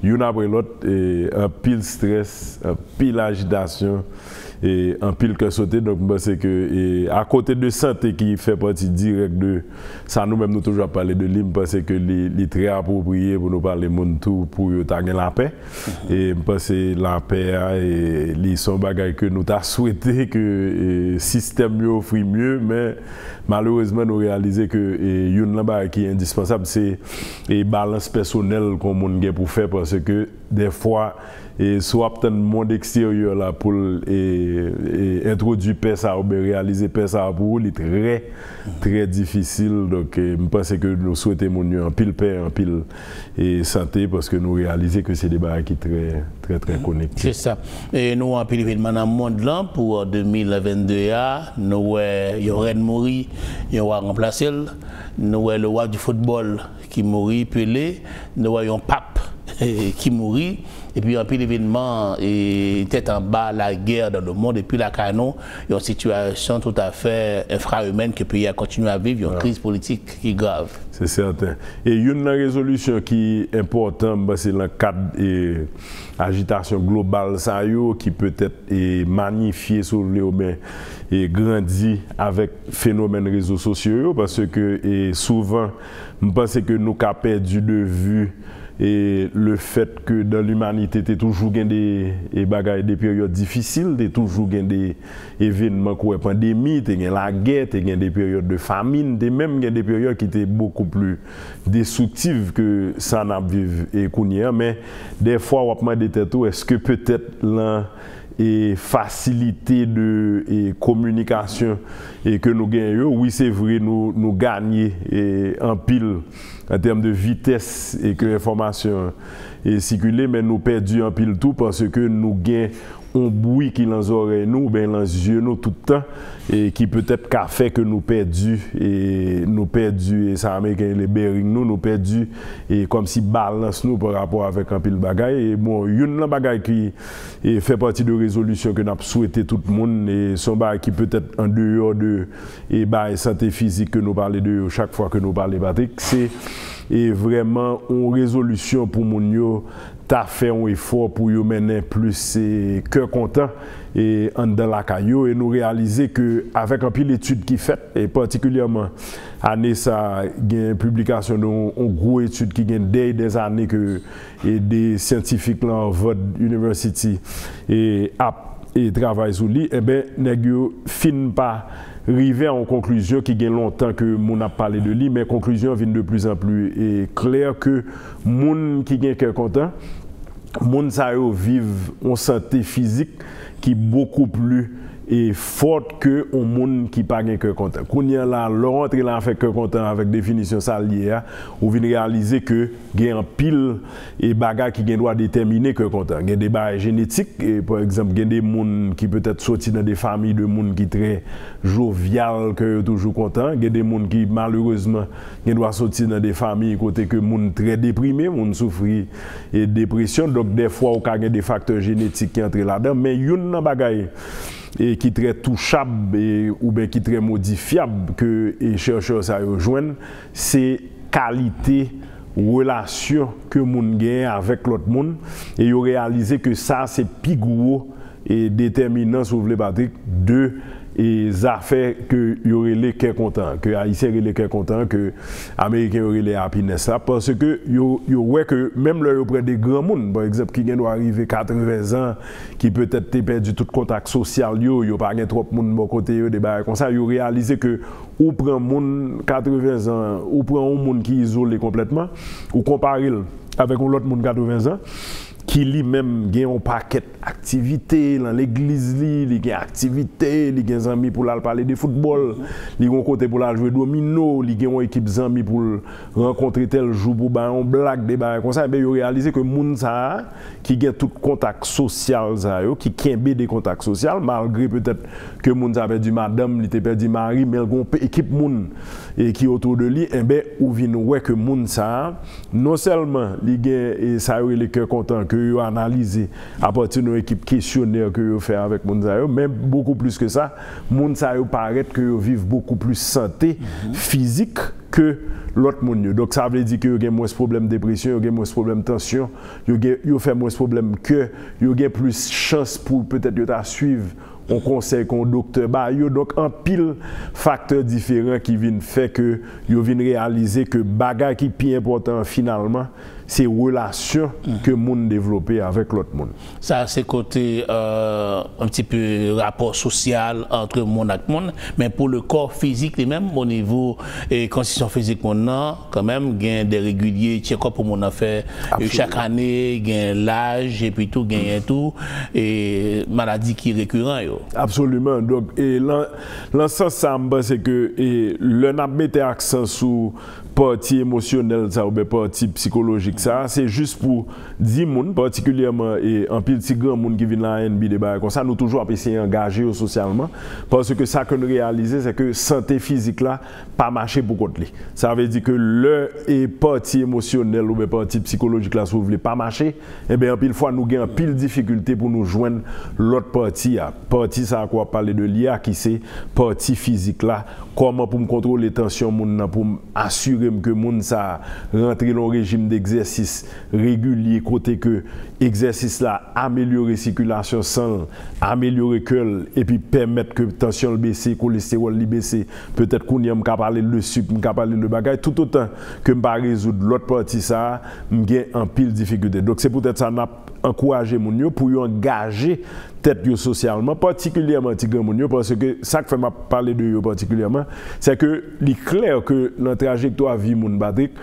youn apre lòt, e, anpil strès, anpil ajitasyon, e, anpil kè sote. Donk, m panse ke, e, akote de sante ki fè pati dirèk de sa nou menm nou toujou ap pale de li, m panse ke li, li trè apwopriye pou nou pale moun tou, pou yo ta gen lapè. E m panse lapè a, e, li se yon bagay ke nou ta swete ke, e, sistèm yo ofri mye, men malerezman, nou reyalize ke, e, youn nan bagay ki endispansab, se, e, balans pèsonèl ke yon moun gen pou fè, paske dèfwa, e, si w ap tann mond eksteryè la pou l, e, e, entwodui pè sa a oubyen reyalize pè sa a pou ou, li trè, trè difisil. Donk, e, m panse ke nou swete moun yo anpil pè, anpil, e, sante, paske nou reyalize ke se de bagay ki trè, trè, trè konekte. Se sa. E nou wè anpil evènman nan mond lan pou, e, de mil vennde a. Nou wè yon rèn mouri, yon wa ranplase l. Nou wè le roi du football ki mouri, Pelé. Nou wè yon pap ki mouri. Epi anpil evènman, e, tèt anba, lagè dans le monde. Epi lakay nou, yon sitiyasyon toutafè enfra-imèn ke peyi a kontinye ap viv, yon kriz politik ki grav. Se sèten. E youn nan rezolisyon ki enpòtan, m panse, nan kad, e, ajitasyon global sa yo, ki petèt, e, manyifye, si w vle, oubyen, e, grandi avèk fenomèn rezo sosyo yo, paske, e, souvan, m panse ke nou ka pèdi de vi, e, le fèt ke dan limanite te toujou gen de, e, bagay, de peryòd difisil, te toujou gen de evènman kou wè pandemi, te gen lagè, te gen de peryòd de famin, te menm gen de peryòd ki te bokou pli destriktif ke sa n ap viv, e, kounye a. Men dèfwa w ap mande tèt ou, èske petèt lan, e, fasilite de, e, kominikasyon, e, ke nou genyen yo, wi, se vre, nou, nou ganye, e, anpil an tèm de vitès, e, ke enfòmasyon, e, sikile, men nou pèdi anpil tou paske nou gen yon bri ki lan zòrèy nou oubyen lan zye nou tout tan, e ki petèt ka fè ke nou pèdi, e nou pèdi, e sa Ameriken rele bearing nou, nou pèdi, e kòmsi balans nou pa rapò avèk anpil bagay. E bon, youn nan bagay ki, e fè pati de rezolisyon ke n ap swete tout moun, e se yon bagay ki petèt andeyò de, e bagay sante fizik ke nou pale de yo chak fwa ke nou pale, Patrick, se, e vrèman yon rezolisyon pou moun yo ta fè yon efò pou yo mennen plis, e, kè kontan, e, anndan lakay yo. E nou reyalize ke avèk anpil etid ki fèt, e patikilyèman ane sa a, gen piblikasyon de yon, yon gwo etid ki gen dèy dèzane ke, e, de syantifik lan Harvard University, e, ap, e, travay sou li, enben, nèg yo fin pa rive a yon konklizyon ki gen lontan ke moun ap pale de li, men konklizyon an vin de plizanpli, e, klè ke moun ki gen kè kontan, moun sa yo viv yon sante fizik ki bokou pli, e, fòt ke yon moun ki pa gen kè kontan. Kounye a la, lè w antre nan afè kè kontan avèk definisyon sa l ye a, ou vin reyalize ke gen anpil, e, bagay ki gen dwa detèmine kè kontan. Gen de bagay jenetik, e, pa egzanp, gen de moun ki petèt soti nan de fanmi de moun ki trè jovyal, ke yo toujou kontan. Gen de moun ki, malerezman, gen dwa soti nan de fanmi kote ke moun trè deprime, moun soufri, e, depresyon. Donk, dèfwa, ou ka gen de faktè jenetik ki antre ladan. Men youn nan bagay, e, ki trè touchab, e, oubyen ki trè modifyab ke, e, chèchè sa yo jwenn, se kalite relasyon ke moun genyen avèk lòt moun, e yo reyalize ke sa se pi gwo, e, detèminan, si w vle, Patrick, de e zafè ke yo rele kè kontan, ke Ayisyen rele kè kontan, ke Ameriken yo rele happiness la, paske yo, yo wè ke menm lè yo pran de granmoun, pa egzanp, ki gen dwa rive katreven zan, ki petèt te pèdi tout kontak sosyal yo, yo pa gen twòp moun bò kote yo, de bagay konsa, yo reyalize ke ou pran moun katreven zan, ou pran yon moun ki izole konplètman, ou konpare l avèk yon lòt moun katreven zan, ki li menm gen yon pakèt aktivite nan legliz li, li gen aktivite, li gen zanmi pou l al pale de foutbòl, li gen yon kote pou l al jwe domino, li gen yon ekip zanmi pou l rankontre tèl jou pou bay yon blag, de bagay konsa, enben yo reyalize ke moun sa a, ki gen tout kontak sosyal sa yo, ki kenbe de kontak sosyal, malgre petèt ke moun sa a pèdi madanm, li te pèdi mari, men l gen yon pe- ekip moun e ki otou de li, enben, ou vin wè ke moun sa a, non sèlman li gen e sa yo rele kè kontan ke yo analize apati de yon ekip kesyonè ke yo fè avèk moun sa yo, men bokou plis ke sa, moun sa yo parèt ke yo viv bokou plis sante fizik ke lòt moun yo. Donk, sa vle di ke yo gen mwens pwoblèm depresyon, yo gen mwens pwoblèm tansyon, yo gen, yo fè mwens pwoblèm kè, yo gen plis chans pou petèt yo ta swiv yon konsèy ke yon doktè ba yo. Donk, anpil faktè diferan ki vin fè ke yo vin reyalize ke bagay ki pi enpòtan an, finalman, se relasyon ke moun devlope avèk lòt moun. Sa se kote, euh, un petit peu rapò sosyal ant moun ak moun, men pou le kò fizik li menm, o nivo e kondisyon fizik moun nan, kanmenm, gen de regilye check-up pou moun nan fè e chak ane, gen laj, epi tou, genyen tou e maladi ki rekiran yo. Absoliman. Donk, e lan, lan sans sa, m panse ke e lè n ap mete aksan sou pati emosyonèl sa oubyen pati sikolojik sa, se jis pou di moun, patikilyèman e anpil ti granmoun ki vin la A N B, de bagay konsa, nou toujou ap eseye angaje yo sosyalman, paske sa ke n reyalize, se ke sante fizik la pa mache pou kont li. Sa vle di ke lè e pati emosyonèl oubyen pati sikolojik la, si w vle, pa mache, enben, anpil fwa, nou gen anpil difikilte pou nou jwenn lòt pati a. Pati sa a ke w ap pale de li a, ki se pati fizik la. Kòman pou m kontwole tansyon moun nan, pou m asire m ke moun sa a rantre nan yon rejim degzèsis regilye, kote ke egzèsis la amelyore sikilasyon san l, amelyore kè l, epi pèmèt ke tansyon l bese, kolestewòl li bese. Petèt kounye a m ka pale l de sik, m ka pale l de bagay. Toutotan ke m pa rezoud lòt pati sa a, m gen anpil difikilte. Donk, se poutèt sa n ap ankouraje moun yo pou yo angaje tèt yo sosyalman, patikilyèman ti granmoun yo, paske sa k fè m ap pale de yo patikilyèman, se ke li klè ke nan trajektwa vi moun, Patrick,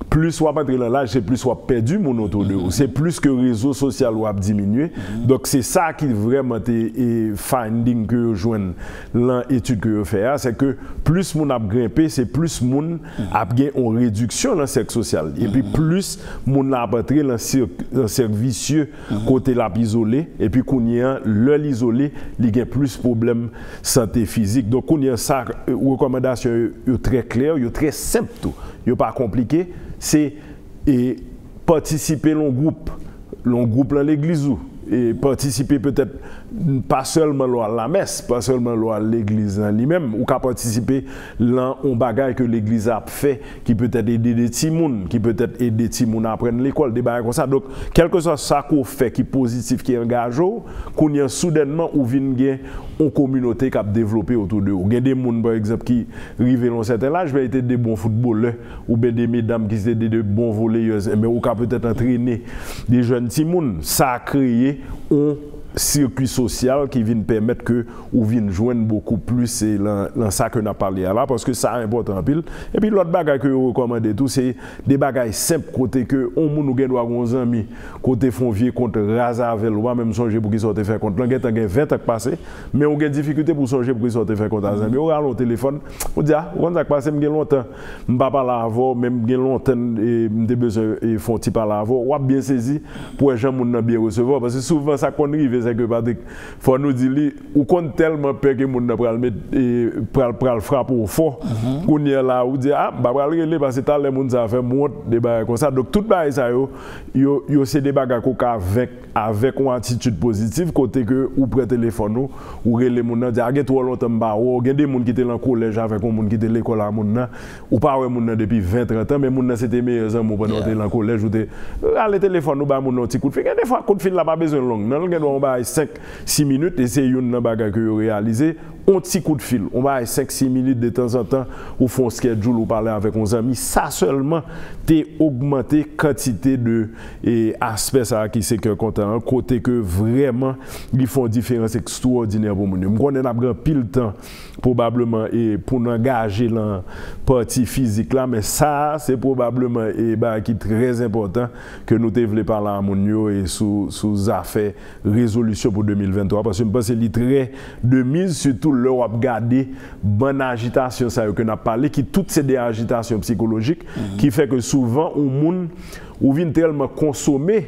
plis w ap antre nan laj, se plis w ap pèdi moun otou de ou. Se plis ke rezo sosyal ou ap diminye. Donk, se sa ki vrèman te e finding ke yo jwenn lan etid ke yo fè a, se ke plis moun ap grenpe, se plis moun ap gen yon rediksyon lan sèk sosyal li. Epi plis moun nan ap antre lan sèk, lan sèk visye, kote l ap izole, epi kounye a, lè l izole, li gen plis pwoblèm sante fizik. Donk, kounye a, sa, e, rekòmandasyon yo, yo trè klè, yo trè senp tou, yo pa konplike, se e patisipe lan gwoup, lan gwoup lan legliz ou, e patisipe petèt pa sèlman lè w al lamès, pa sèlman lè w al legliz lan li menm, ou ka patisipe lan yon bagay ke legliz la ap fè, ki petèt ede de timoun, ki petèt ede timoun aprann lekòl, de bagay konsa. Donk, kèlkeswa sa ke w fè ki pozitif, ki angaje w, kounye a soudènman ou vin gen yon kominote k ap devlope otou de ou. Gen de moun, pa egzanp, ki rive lan yon sèten laj, men yo te de bon foutbolè, oubyen de medam ki se de, de bon voleyèz, enben, ou ka petèt antrene de jèn timoun. Sa kreye yon sikwi sosyal ki vin pèmèt ke ou vin jwenn bokou plis, e lan, lan sa ke n ap pale a la, paske sa enpòtan anpil. Epi lòt bagay ke yo rekòmande tou, se de bagay senp kote ke yon moun ou gen dwa gen yon zanmi, kote fè yon vye kont raz avè l, ou pa menm sonje poukisa w te fè kont lan, gentan gen ven tan k pase, men ou gen difikilte pou w sonje poukisa w te fè kont a zanmi w, ou rale yon telefòn, ou di, a, ou konn sa k pase, m gen lontan m pa pale avè w, men m gen lontan e, m te bezwen e, fè yon ti pale avè w, w ap byen sezi pou wè jan moun nan byen resevwa w, paske souvan sa k konn rive, se ke, Patrick, fò nou di li, ou konn tèlman pè ke moun nan pral met, e, pral, pral frape w fò. Kounye a la, ou di, a, m pa pral rele, paske talè moun sa a fè m wont, de bagay konsa. Donk, tout bagay sa yo, yo, yo se de bagay ke w ka venk avèk yon atitid pozitif, kote ke ou pran telefòn ou, ou rele moun nan, di, a, gen twò lontan m pa wè w. Gen de moun ki te lan kolèj avèk yon moun ki te lekòl a moun nan, ou pa wè moun nan depi ven, trant an, men moun nan se te meyè zanmi w pandan w te lan kolèj, ou te rale telefòn ou ba moun nan yon ti kout fil. Gen de fwa, kout fil la pa bezwen long, non, l gen dwa yon bagay senk, sis minit, e se youn nan bagay ke yo reyalize, On ti kout fil, on bagay senk sis minit detanzantan, ou fè on schedule, ou pale avèk on zanmi, sa sèlman te ogmante kantite de e, aspè sa a ki se kè kontan an, kote ke vrèman li fè on diferans ekstwòdinè pou moun yo. M konnen n ap gen anpil tan pwobableman e pou n angaje lan pati fizik la, men sa a se pwobableman e bagay ki trè enpòtan ke nou te vle pale a moun yo e sou, sou zafè rezolisyon pou de mil venntwa, paske m panse li trè de miz, sitou lè w ap gade bann ajitasyon sa yo ke n ap pale, ki tout se de ajitasyon sikolojik, ki fè ke souvan yon moun, ou vin tèlman konsome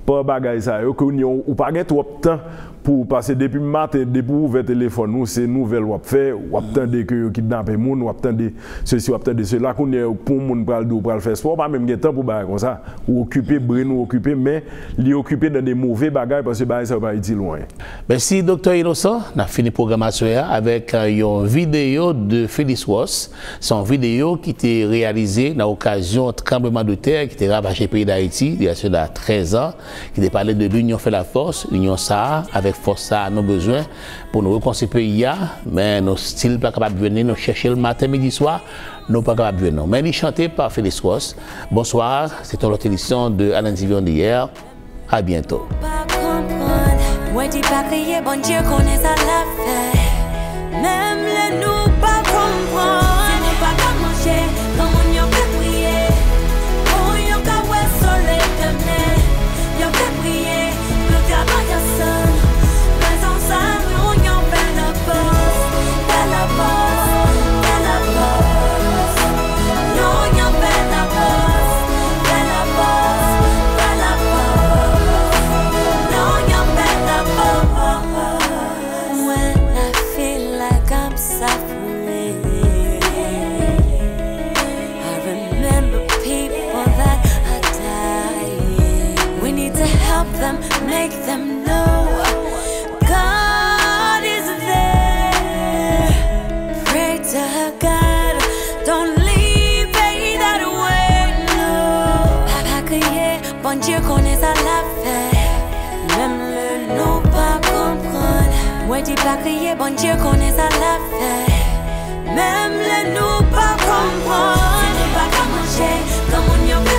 pa bagay sa yo, ke ou, ou pa gen twòp tan pou, paske depi maten, depi w ouvè telefòn ou, se nouvèl w ap fè, w ap tande ke yo kidnape moun, w ap tande sesi, w ap tande sela. Kounye a, pou yon moun pral di w pral fè spò, ou pa menm gen tan pou bagay konsa. Ou okipe, brenn ou okipe, men li okipe nan de move bagay, paske bagay sa yo pa itil ou anyen. Mèsi, Doktè Innocent. N ap fini pwogram aswè a avèk, euh, yon videyo de Félix Ross. Se yon videyo ki te reyalize nan okazyon tranblemanntè ki te ravaje peyi Dayiti, il y a cela trèz an, ki te pale de l'union fait la force. Linyon sa a, avèk fòs sa a, nou bezwen pou nou rekonstwi peyi a, men nou still pa kapab jwenn li, nou chèche l maten, midi, swa, nou pa kapab jwenn li. Men li chante pa Félix Ross. Bonsoir, c'est une autre édition de Alan Divion d'hier. À bientôt. Pa konprann. Mwen di pa kriye, Bondye konnen sa l ap fè. Menm lè nou pa konprann. Si nou pa ka manje, granmoun yo ka priye. Pou yo ka wè solèy demen. Yo ka priye, nou travay ansanm. Prezans sa nou yon bèl apòs, bèl apòs, bèl apòs. Nou yon bèl apòs, bèl apòs, bèl apòs. Nou yon bèl apòs. When I feel like I'm suffering, I remember people that are dying. We need to help them, make them know God is there. Pray to God, don't leave me that way, no. Pa, pa kriye, Bondye konnen sa l ap fè. Menm lè nou pa konprann. Mwen di pa kriye, Bondye konnen sa l ap fè. Menm lè nou pa konprann. Si nou pa ka manje, granmoun yo ka